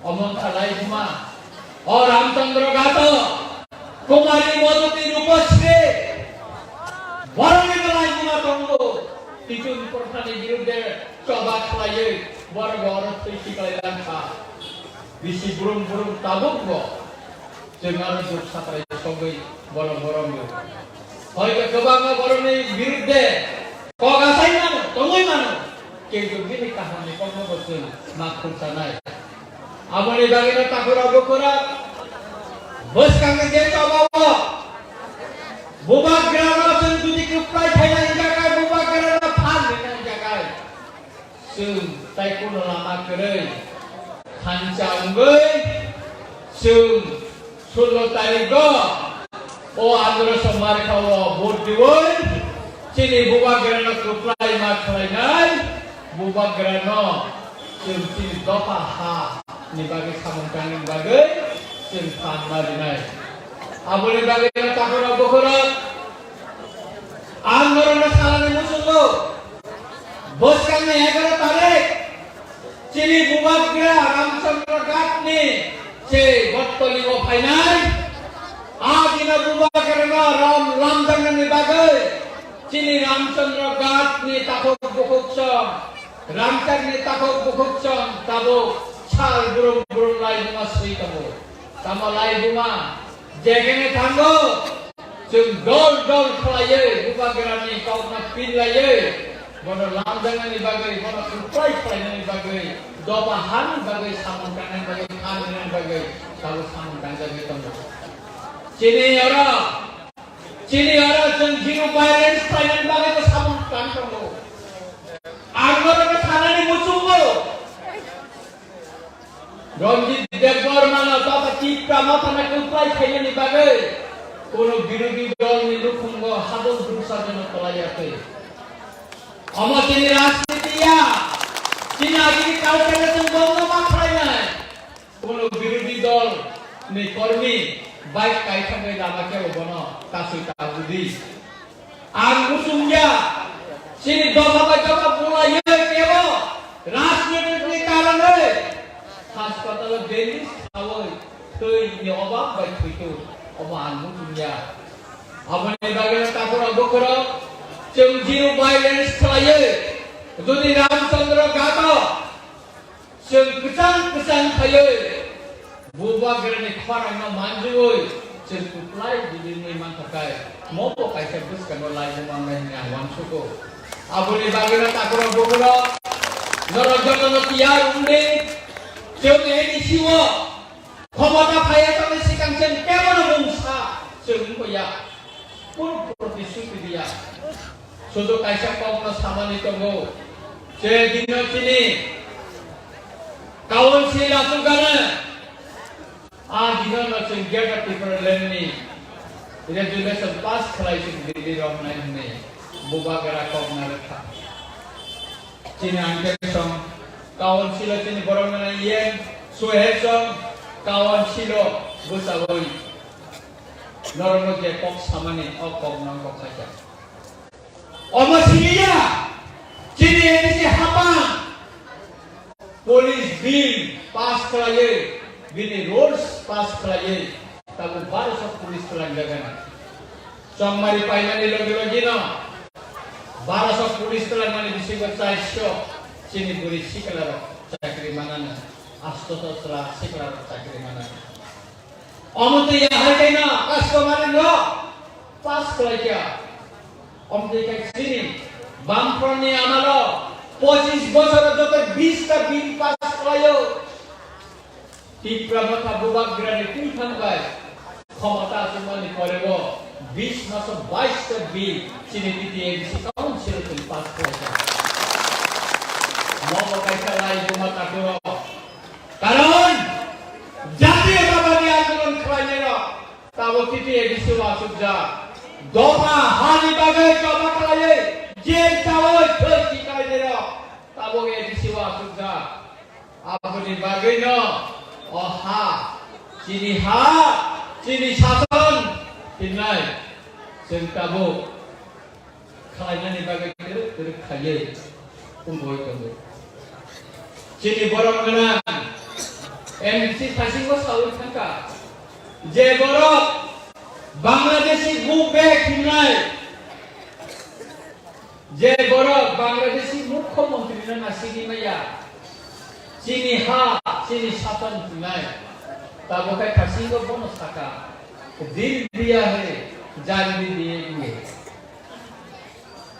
Omo wngkha laibuma. O Ramchandra Ghato, Kumari Madhuti Rupasri, borokni laibuma tongo. Tichun prothani birudde choba khlaiwi borok oro thwi khiklai langkha. Bisi brum brum tabukbo chwng aro juk satrai sogwi borok borongo. Hoito kwbangma borokni birudde kok asai mano, tongwi mano. Kintu bini kahamni kokno bo chwng ma khulsanai. Aboni bagwino takhura bukhura bwskangni je choba o bubagrano chwng jodi kwplai khaina hwnjakhai, bubagrano phan rwna hwnjakhai, chwng tai kuno lama kwrwi thansa wngwi chwng sullo tarikgo o Andhra Somar khao vote diwi chini bubagrano kwplai ma khlainai, bubagrano chwng chini dopha ha ni bagwi samung tangni bagwi chwng phan ma rinai. Aboni bagwi takhura bukhura ang norokno salani muchungo bwskangni egaroh tarik chini bubagra Ramchandra Ghatni se Bottoli o phainai. A dino bubagrano ram lamjaknani bagwi chini Ramchandra Ghatni takhuk bukhuk song, Ramcharni takhuk bukhuk song tabuk sal brum brum laibuma swi tongo. Tamo laibuma jekene thango, chwng dol dol khlaiwi bubagrani kokno pinlaiwi, bono lamjaknani bagwi, bono kwplai khlainani bagwi, dopha hani bagwi, samung tangnani bagwi, kha rinani bagwi tabuk samung tangjagwi tongo. Chini oro, chini oro chwng zero violence khlainani bagwi bo samung tang tongo. Ang norokno sanani muchungo. Ranjit Debbarmano tata Tipra Mothano kwplai khainani bagwi kono birodhi dolni nukhungo hadol duksa jono kwlai ya khe. Omo chini rajniti ya, chini agini culture chwng bongno ma khlainai. Kono birodhi dol ni kormi bike kaithangwi lama khe bono kasui tabudi. Ang muchungya, chini dopha bai dopha bulaiwi kebo rajnitikni karonwi haspatalo daily sawi thwini obab bai thwitu, obo ang muchungya. Aboni bagwino takhurok bukhurok chwng zero violence khlaiwi, jodi Ramchandra Ghato chwng kwchang kwchang khaiwi bubagrani khorangno manjui chwng kwplai bibirwi mankha khe, mobo kaisa bwskango laijak mangnai hwnwi ang uansugo. Aboni bagwino takhurok bukhurok norok jotono tiyar wngdi, chwng A D C o khomota phaiya tongni swkang chwng kebono mungsa chwng wngya. Kunu protisthuti diya. Sudu kaisa kokno samani tongo. Je dino chini council asugana, a dino no chwng Greater Tipraland ni resolution pass khlai chwng Delhi romnai hwnwi bubagra kokna rwkha. Chini angkhe song council o chini borok nana yen suhe song council o bwchawi norokno je kok samani o kok no kok khaikha. Omo siniya chini A D C hapang police bill pass khlaiwi, bini rules pass khlaiwi, tabuk baroso police twlang jagani. Chongmari paimani logi logi no Baro sho police twlangmani bisingo char sho chini bwrwi sikla rok chakri manana, asto sho chwla sikla rok chakri manana. Omo twi ahai khe no customary law pass khlai kha. Omo twi khe chini Bamfront ni amalo pochis bochor joto bish ta bill pass khlaio. Tipra Motha Bubagrani twi thang bai khomota achukmani porebo bish maso bais ta bill chini T T A D C council twi pass khlai kha. Mobo kaisa lai buma takuro. Karon jatiyotabadi andolon khlainairok tabuk T T A D C o achukjak. Dopha hani bagwi choba khlaiwi jel chawi thwi tiklainairok tabuk A D C o achukjak. Aboni bagwino o ha, chini ha, chini sason hinai chwng tabuk khlainani bagwi twrwk twrwk khaiwi wngwi tongo. Chini borok gwnang M D C thasingo sawi thangkha je borok Bangladeshi move back hinai, je borok Bangladeshi mukhyamantri no nasigwi maya, chini ha, chini sapan hinai, tabuk khai thasingo bono saka, dil diya hai, jaan bhi diye diye.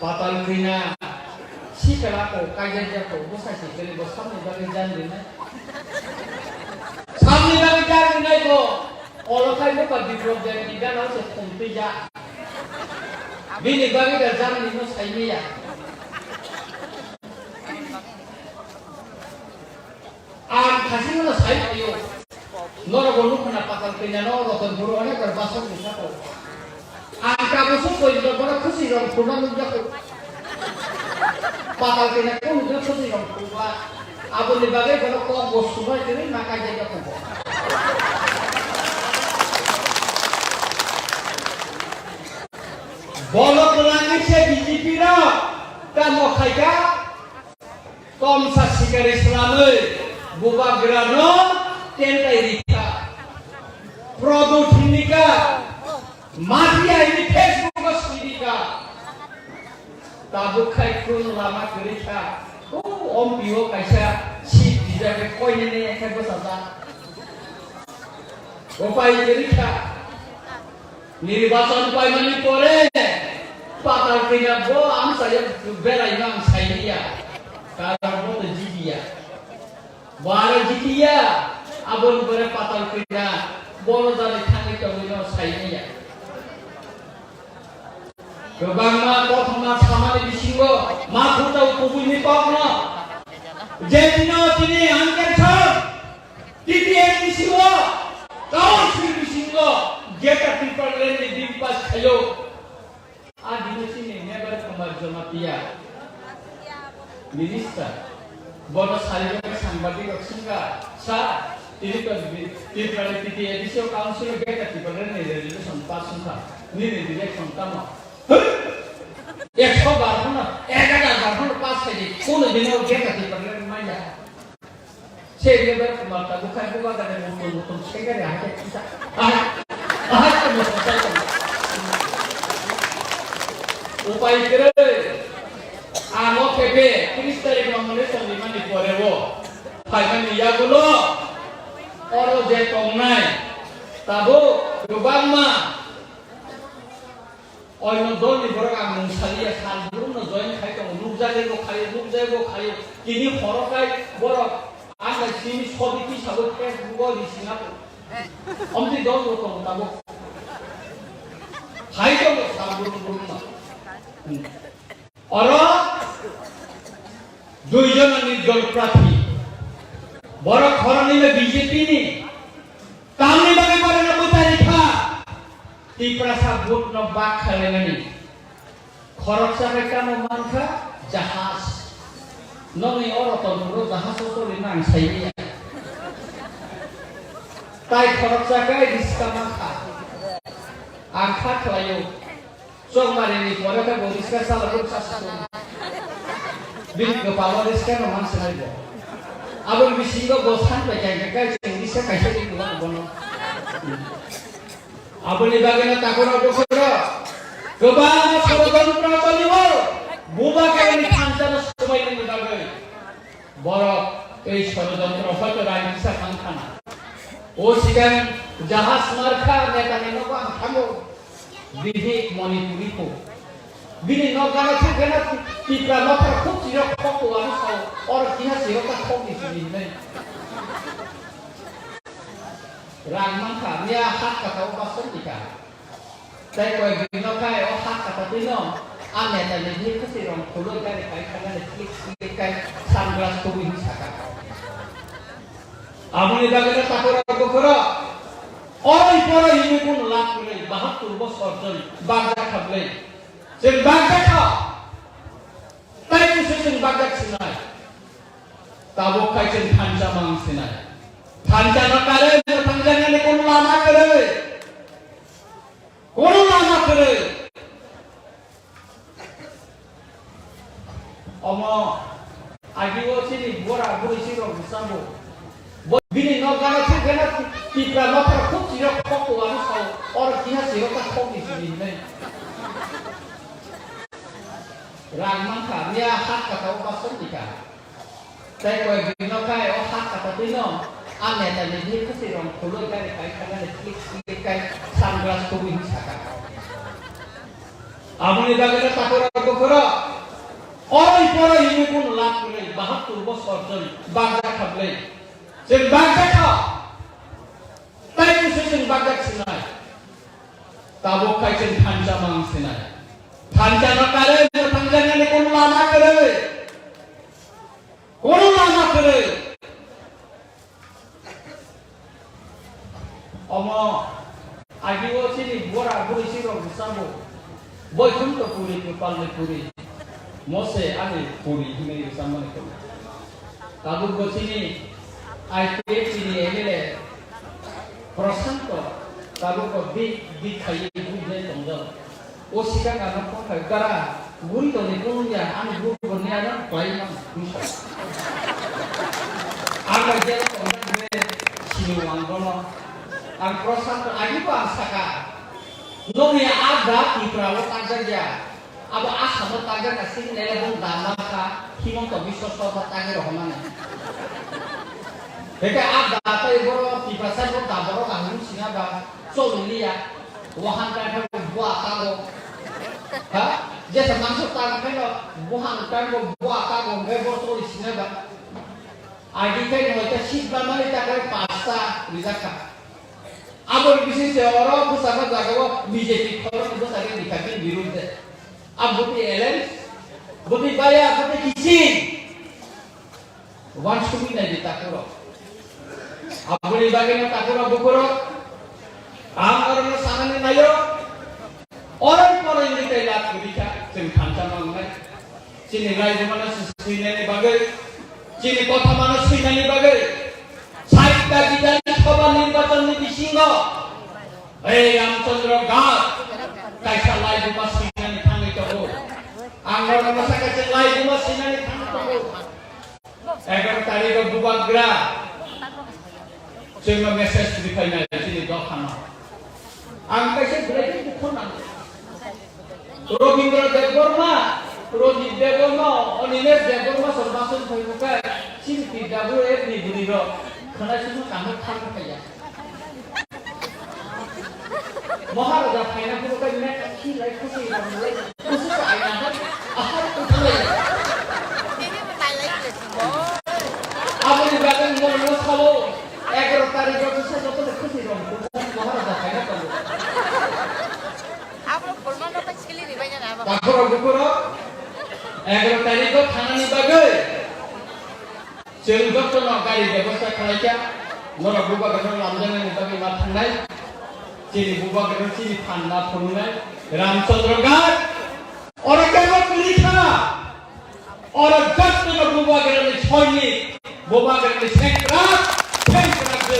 Patal kina, sikla ko, kaijak jak ko, bwsa sikla bo samni bagwi jan rinai. Samni bagwi jan rinai bo, olo khai bo pa biprok jak ni gana se thum twi ja. Bini bagwi da jan ni no sai ni ya. Ang khasing no sai phaio. Norok bo nukha na patal kanya no roton buru onek bar basok ni sako. Ang kabo suk koi no bono khusi rong phurma nukjakho. Patal kanya ko nukha khusi rong phurma. Aboni bagwi bono kok bo subai kiri na kai jai jakho bo. Bono kwlangwi se B J P no tamo khaika. Tomsa sikari slamwi bubagrano tentai rikha. Prodo thwngnika, mafia hwnwi Facebook-o swirika. Tabuk khai khun lama kwrwikha. O M P-o kaisa seat rijak khe koinene khe bwsajak. Upai kwrwikha. Nirbachon paimani pore patal kanya bo ang saya berai mang sai ya. Karon bo to jidiya. Bo aro jidiya. Aboni pore patal kanya bo no jani thangwi tongwi no sai ya. Kwbangma kothoma samani bisingo ma khuta kubuni kokno. Jetino tini angker thang. T T A D C o Council bisingo Greater Tipraland ni bill pass khaio. A dino chini Mevar Kumar Jamatia Minister bono sari bagwi sangbadik rok singkha, "Sir, tini to bi-, Tripura ni T T A D C o Council o Greater Tipraland ni resolution pass wngkha, nini reaction tamo?" Ekso bar phano, ek hajar bar phano pass khaidi, kono dino Greater Tipraland manya. Seri bai kumar ta bukhai buba gane mutung mutung segari ahai kisa. Ahai, ahai ta mutung sai ta. Upai kwrwi. Amo khepe tris tarik nomination rimani pore bo phaimani yagulo oro je tongnai tabuk kwbangma Oino dolni borok ang mung saliya, sal burumno join khai tongo, nukjagwi bo khaio, nukjagwi bo khaio. Tini horo khai borok ang bai simi sodi tisabo Facebook-o risina. Omtwi dol bo tongo tabuk. Khai tongo sal burum burumno. Hmm. Oro dui jona nirdol prathi. Borok khoroknwi no B J P ni. Tamni bagwi borokno bwtharwi kha. Tiprasa vote no bak khlaimani. Khoroksa khe tamo mankha jahaj. Nokni oro tongphuru jahaj o choli nang saimanya. Tai khoroksa khe riska mankha. Ang kha khlaio. Chokmari ni pore khe bo riska chala khe bwsa sukung. Bini kwpalo riska no man sinai bo. Aboni bisingo bo san pai kha khe kai chwng riska kaisa ri kwlak bono. Aboni bagwi no takhorok bukhorok kwbangma sorojontro toniwo. Bubagrani thansa no swmai nini bagwi borok tei sorojontro hoito raini kisa thang thana. O sikang jahaj markha netani nogo ang thango. Bihi Manipuri ko. Bini nok gana thang gana Tipra nokra khub chirok khok ko ano sao. Or kiha chirok ta khok ni sini hinai. Rang mangkha, miya hak kata o basong tika. Tei koi bino kai o hak kata tino. A neta ni bhi kasi rong khuloi gari kai khana ni klik klik kai sunglass kubui hi saka. Aboni bagwi no takura bukhura. Oi pora himwi kun lak kwrwi bahattur bosor chwng bagja khablwi. Chwng bagja kha. Tai kisa chwng bagja sinai. Tabuk khai chwng thansa mang sinai. Thansa no kare thansa ni kun lama kwrwi. Kun lama kwrwi. Omo agi o chini bora buri si rok bwskango. Bo bini nok gana thang gana Tipra nokra khub chirok khok ko ano sao. Or kiha chirok ta khok ni sini hinai. Rang mangkha, miya hak kata o basong tika. Tei koi bino kai o hak kata tino. A neta ni bhi kasi rong khuloi gari kai khana ni klik klik kai sunglass kubui hi saka. Aboni bagwi no takura bukhura. Oi pora himwi kun lak kwrwi bahattur bosor chwng bagja khablwi. Chwng bagja kha. Tai kisa chwng bagja sinai. Tabuk khai chwng thansa mang sinai. Thansa no kare thansa ni kun lama kwrwi. Kun lama kwrwi. Omo agi o chini bora buri si rok bwskango. Boikhum to puri, kwpal ni puri. Mose ani puri hinwi bwskango ni puri. Tabuk bo chini I P F T ni M L A Prashanto tabuk bo big big khai bujai tongjak. O sikang ano phone khai gara guri toni phone ya ani guru boni ano pai mang bisa. Ang bai jero tongjak be sini wang bono. Ang Prashanto ani ko ang saka. Nokni ada Tripura o tangjak ya. Abo Assam o tangjak na sini nele bung dama kha Himanta Biswa Sarma tangi rohmani. Beka ada tai boro Tiprasa bo da boro kahung sina ba. Choli liya, wahang kai bo bua kago. Ha? Jesa mangso tang kai no, wahang kai bo bua kago, ngai bo choli sina ba. Agi kai no ta sit ba mani ta kai pasta rijak kha. Abo ni bising se oro bwsakha jaga o B J P khorok ni bwsakhe ni kha bini birudde. Abo bwtwi alliance, bwtwi baya, bwtwi kiching. Wansugwi nai di takhurok. Aboni bagwi no takhurok bukhurok. Ang orono sanani naio. Orai porai wngwi tei lak kwrwi kha chwng thansa mangnai. Chini raijumano swinani bagwi, chini kothamano swinani bagwi. Saita Bidhan Sabha nirbachonni bisingo ei Ramchandra Ghat kaisa laibuma swinani thangwi tongo. Ang orono saka chwng laibuma swinani thangwi tongo. Egaroh tarikh o Bubagra chwngno message rwphainai chini dophano. Ang kaisa belai khe dukho nango. Robindra Debbarma, Rajit Debbarma, Anilesh Debbarma song basong phai bukai chini P W F ni bwrwi rok khwnaisingno kaham thang phaiya. Maharaja phaina phuru khe mek khi lai khusi ram lai khusi sa aina hai ahar kuthulai. Aboni bagwi mono sabo egaroh tarikh o kisa joto de khusi ram Maharaja phaina tongo. Abo kolma no pai sili ribai jana abo. Takhoro bukhoro egaroh tarikh o thanani bagwi. Chwng jotono gari bebosta khlaikha, norok Bubagrano lamjaknani bagwi ma thangnai. Chini Bubagrano chini phan ma phunuknai. Ramchandra Ghat, oro kebo kwrwi kha. Oro jotono Bubagrani soinik, Bubagrani sengkrak, sengkrak je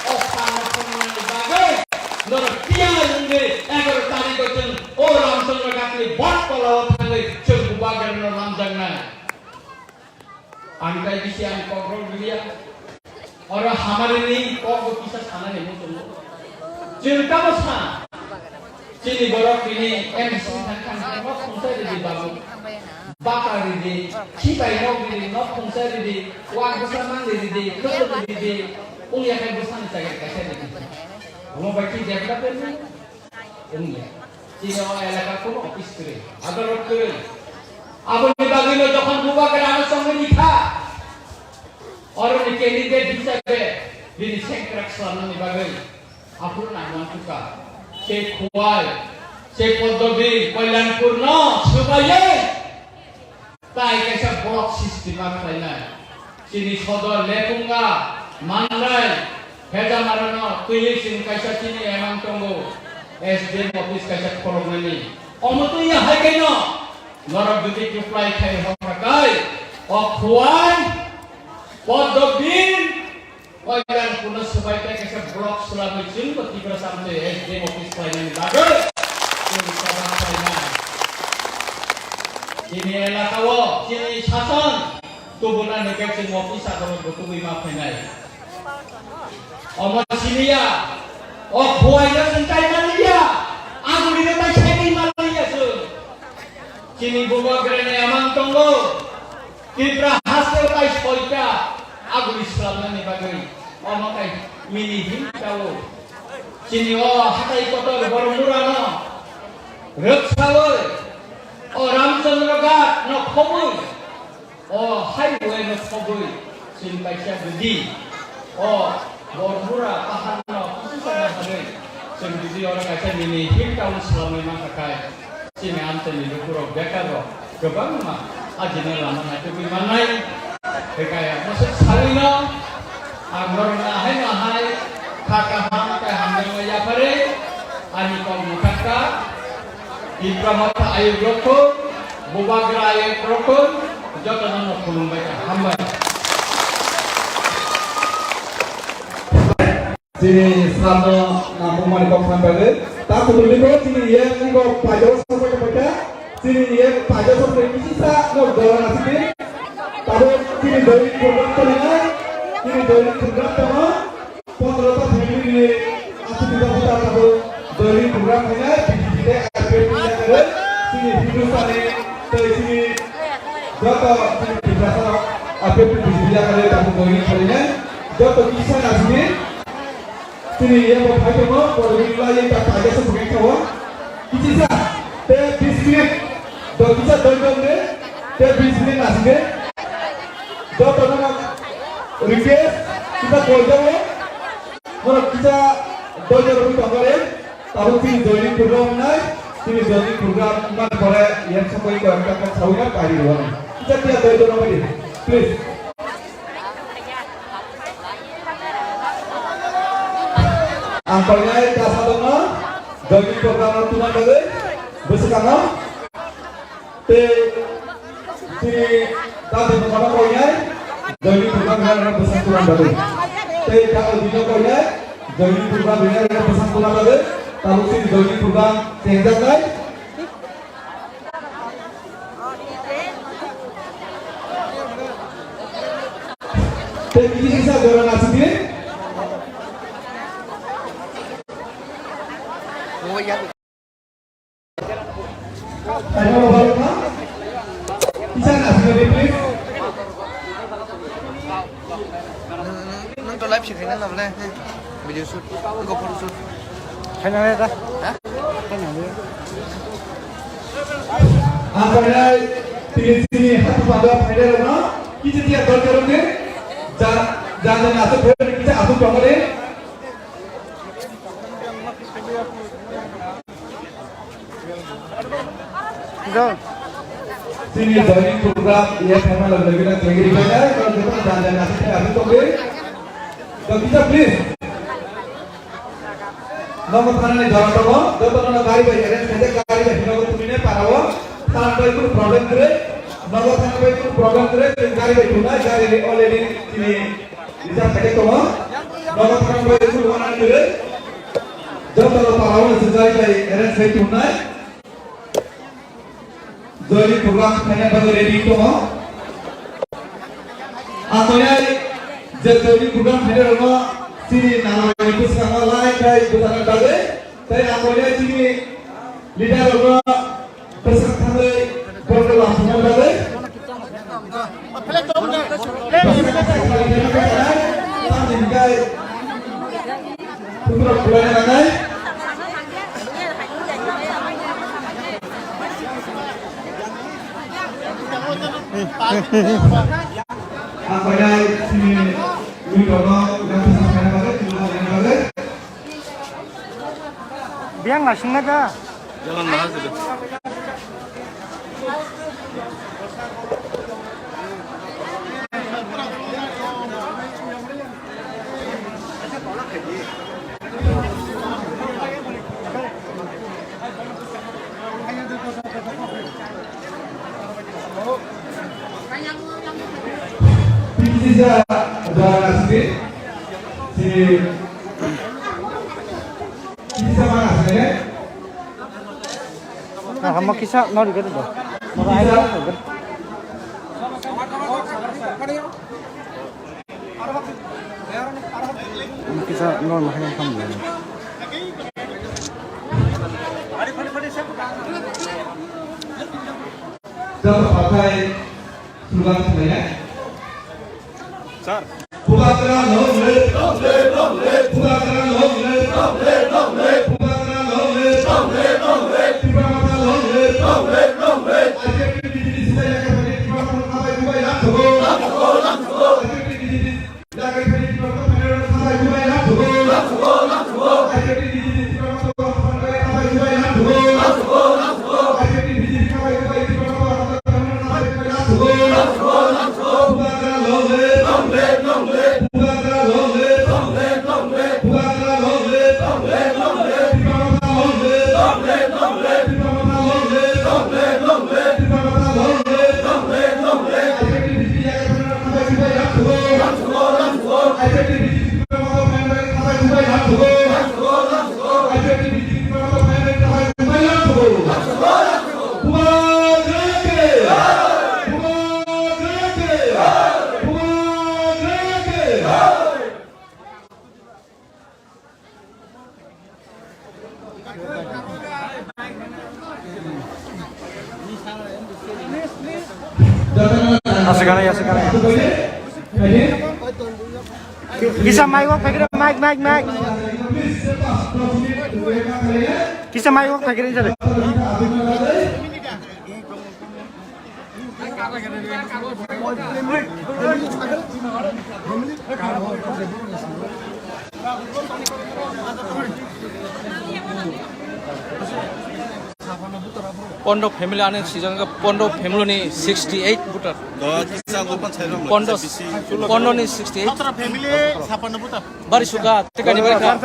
o phan ma phunuknani bagwi norok tiyar wngwi egaroh tarikh o chwng o Ramchandra Ghatni botkolao thangwi chwng Bubagrano lamjaknai. Ang tai bisi ang kok rok liya. Oro hamari ni kok bo kisa sana ni muchungo. Chwng tamo sa. Chini borok bini M C thang thang thang ma khumsa di babu. Pata ridi, khibai nok ridi, nok khungsa ridi, wak bwsa mang ridi, khwtwk ridi, wngya khai bwsani chagri kaisa ridi. Omo bai khe development wngya. Chini o elaka kuno office kwrwi, adalot kwrwi. Aboni bagwino jokhon bubagra ano chongwi rikha, oroni candidate hisabe bini sengkrak swnamnani bagwi aphuru nangmani tukha. Se Khowai, se Poddobi, Kalyanpur no swbaiwi tai kaisa block system ma khlainai. Chini sodor Lepunga, Mandai, Hejamarano twiwi chwng kaisa chini emang tongo, S D M office kaisa khoroknani. Omo twiya hai kaino norok jodi reply khai hokra kai, o Khowai, Poddobi, Kalyanpurno swbai tei kaisa block swlamwi chwngbo Tiprasa amtwi S D M office khlainani bagwi chwng sabha khlainai. Chini elakao chini sason tubunani khe chwng office adalotbo tubui ma phainai. Omo siniya, o Khowaino chwng tai manliya, agulino tai saimwi manliya chwng. Chini bubagrani emang tongo, Tipra haste tai soita aguli swlamnani bagwi omo tai mini him tao. Chini o hatai kotor Boromurano rwksawi o Ramchandra Ghat no khobwi, o highway no khobwi, chini kaisa bidi o Boromura paharno kuchukna bagwi chwng bidi oro kaisa mini him town swlamwi mankha kai. Chini amchaini lukurok bekarrok kwbangma ajina lama naitugwi mannai. Hwnkhe ayang bwswk sawino ang norokno ahaino ahai kha kaham tei hamjakma yapharwi ani kok mwthangkha. Tipra Motha ayuk rokthung, Bubagra ayuk rokthung, jotono no khulumbai kha, hambai. Chini salno nangkukmani kok thang bagwi. Ta kutung ni bo chini ye ni bo pajo sa pajo paja. Chini ye pajo sa pajo kisi sa no gola na sidi. Tabo chini doi program chali nai. Chini doi program tamo. Pondro ta family ni asu tiba buta tabo doi program khaina. Bidi bidi ape pila kare. Chini Hindu sani tei chini joto chini Tiprasa ape bidi bidi kare tabo doi khaina. Joto kisa na sidi. Chini yabo phai tongo, borok ni lai ta paida sa bwkha o. Kichisa, te biscuit, do kisa doi dong de, te biscuit na sige. Do to na request, kisa koi jawo. Borok kisa doi dong tongo re, tabo chini joining program nai, chini joining program man pore yang sa koi ko ekta kok sawi na pai ri wani. Kisa kisa doi dong please. Ang koinai ta sadokno joining program no tuna bagwi bwswkangno tei chini dati bwkhano koinai joining program no bwswk tuna bagwi tei ta odino koinai joining program rina rina bwswk tuna bagwi tabuk chini joining program chengjaknai. Tei bini kisa jora naisidi. Kisa naisidi, please. Nang to live sih kena nang le. Video shoot, nang photo shoot. Kena le ta? Ha? Kena le. Ang koinai tini chini hatu pando phaide rokno kisa tiya dol kerok de. Ja ja ja na to phaide kisa asu pando de. Go. Chini joining program ye thangma log lagi na chengri kaya, kalau kita jangan jangan asik asik to be. To kita please. Nogo thanani jora tongo, joto nono gari bai arrange khaijak, gari bai hino tumi ne parao, thanani bai kunu problem kwrwi, nogo thanani bai kunu problem kwrwi, gari bai tongnai, gari already chini reserve khaijak tongo, nogo thanani bai kunu wanani kwrwi, joto no parao no gari bai arrange khai tongnai. Joining program khaina bagwi ready tongo. Ang koinai je joining program khaina rokno chini nalai bwskango lai khai bwthana bagwi tei ang koinai chini leader rokno bwskang thangwi Biang lasing na ka? Jalan mahal sudah. Hamo kisa no rigado do. Hamo kisa no mahai kam. Jabra pathai slogan khlainai. Sir. Bubagra long live, long live, long live. Bubagra long live, long live, long live. Bubagra long live, long live, long live. Tipra Motha long live, long live, long live. I P F T B J P sita yakai phani Tipra Motha khabai kubai lam thogo. Lam thogo, lam thogo. I P F T B J P Asik kana, asik kana. Kisa mic o phai khe, mic, mic, mic. Kisa mic o phai khe, jare. Pondo family ani season ka pondo family ni sixty eight voter. Do kisa go pan sai rong. Pondo, pondo ni sixty eight. Satra family sapan voter. Bari suka, teka ni bari ka.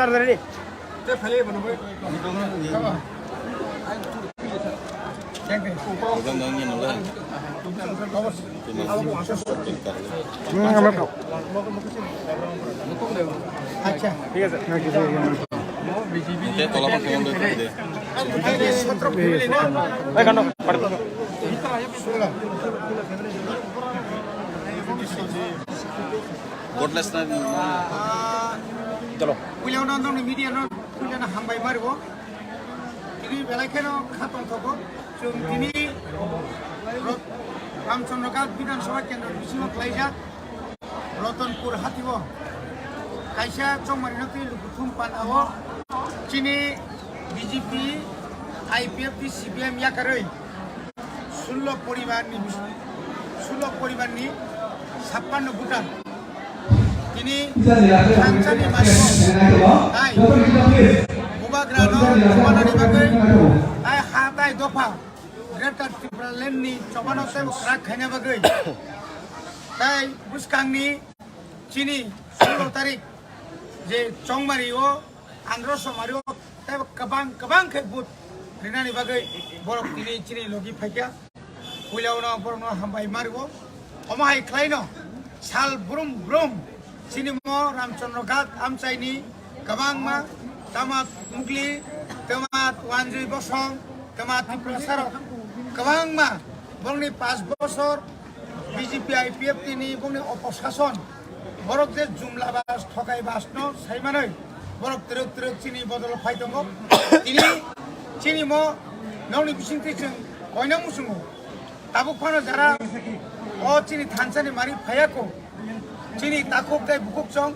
Godless na. Chalo. Puila no nong media no puila na hambai maribo. Tini belai kheno kha tongthogo. Chwng tini Rot-, Ramchandra Ghat Bidhan Sabha Kendra bisingo khlaijak Ratanpur hatio kaisa chongmani no twi lukuthum pana o chini B J P, I P F T, C P M yakarwi sullo poribar ni, sullo poribar ni sappanno voter. Tini thansa ni mani tai bubagra no chobana ni bagwi tai ha tai dopha Greater Tipraland ni chobano tei kwrak khaina bagwi tai bwskang ni chini sullo tarik je chongmari o andro somari o tei kwbang kwbang khe vote rinani bagwi borok tini chini logi phaikha. Puila uno borokno hambai mario. Omo hai khlaino sal brum brum chini mo Ramchandra Ghat amchaini kwbangma tama Mugli, tama Wanjui Bosong, tama Tiprasarok kwbangma bongni pas bosor B J P I P F T ni bongni oposason borok je jumla bas thokai bas no saimanoi borok twrwk twrwk chini bodol phai tongo. Tini chini mo nokni bisingtwi chwng koina muchungo. Tabuk phano jara o chini thansa ni mari phaiya ko, chini takhuk tei bukhuk chong,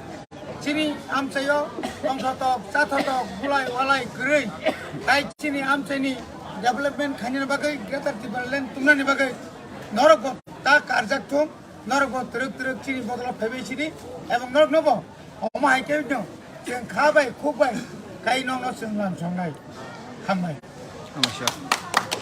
chini amchaio tongthotok, chathotok, bulai walai kwrwi, tai chini amchaini development khainani bagwi, Greater Tipraland tumnani bagwi norok bo ta karjak thung, norok bo twrwk twrwk chini bodolo phaibai sidi, ebong norok no bo omo hai khe no chwng kha bai khuk bai kai nokno chwng lam songnai. Hambai. Hambai sir.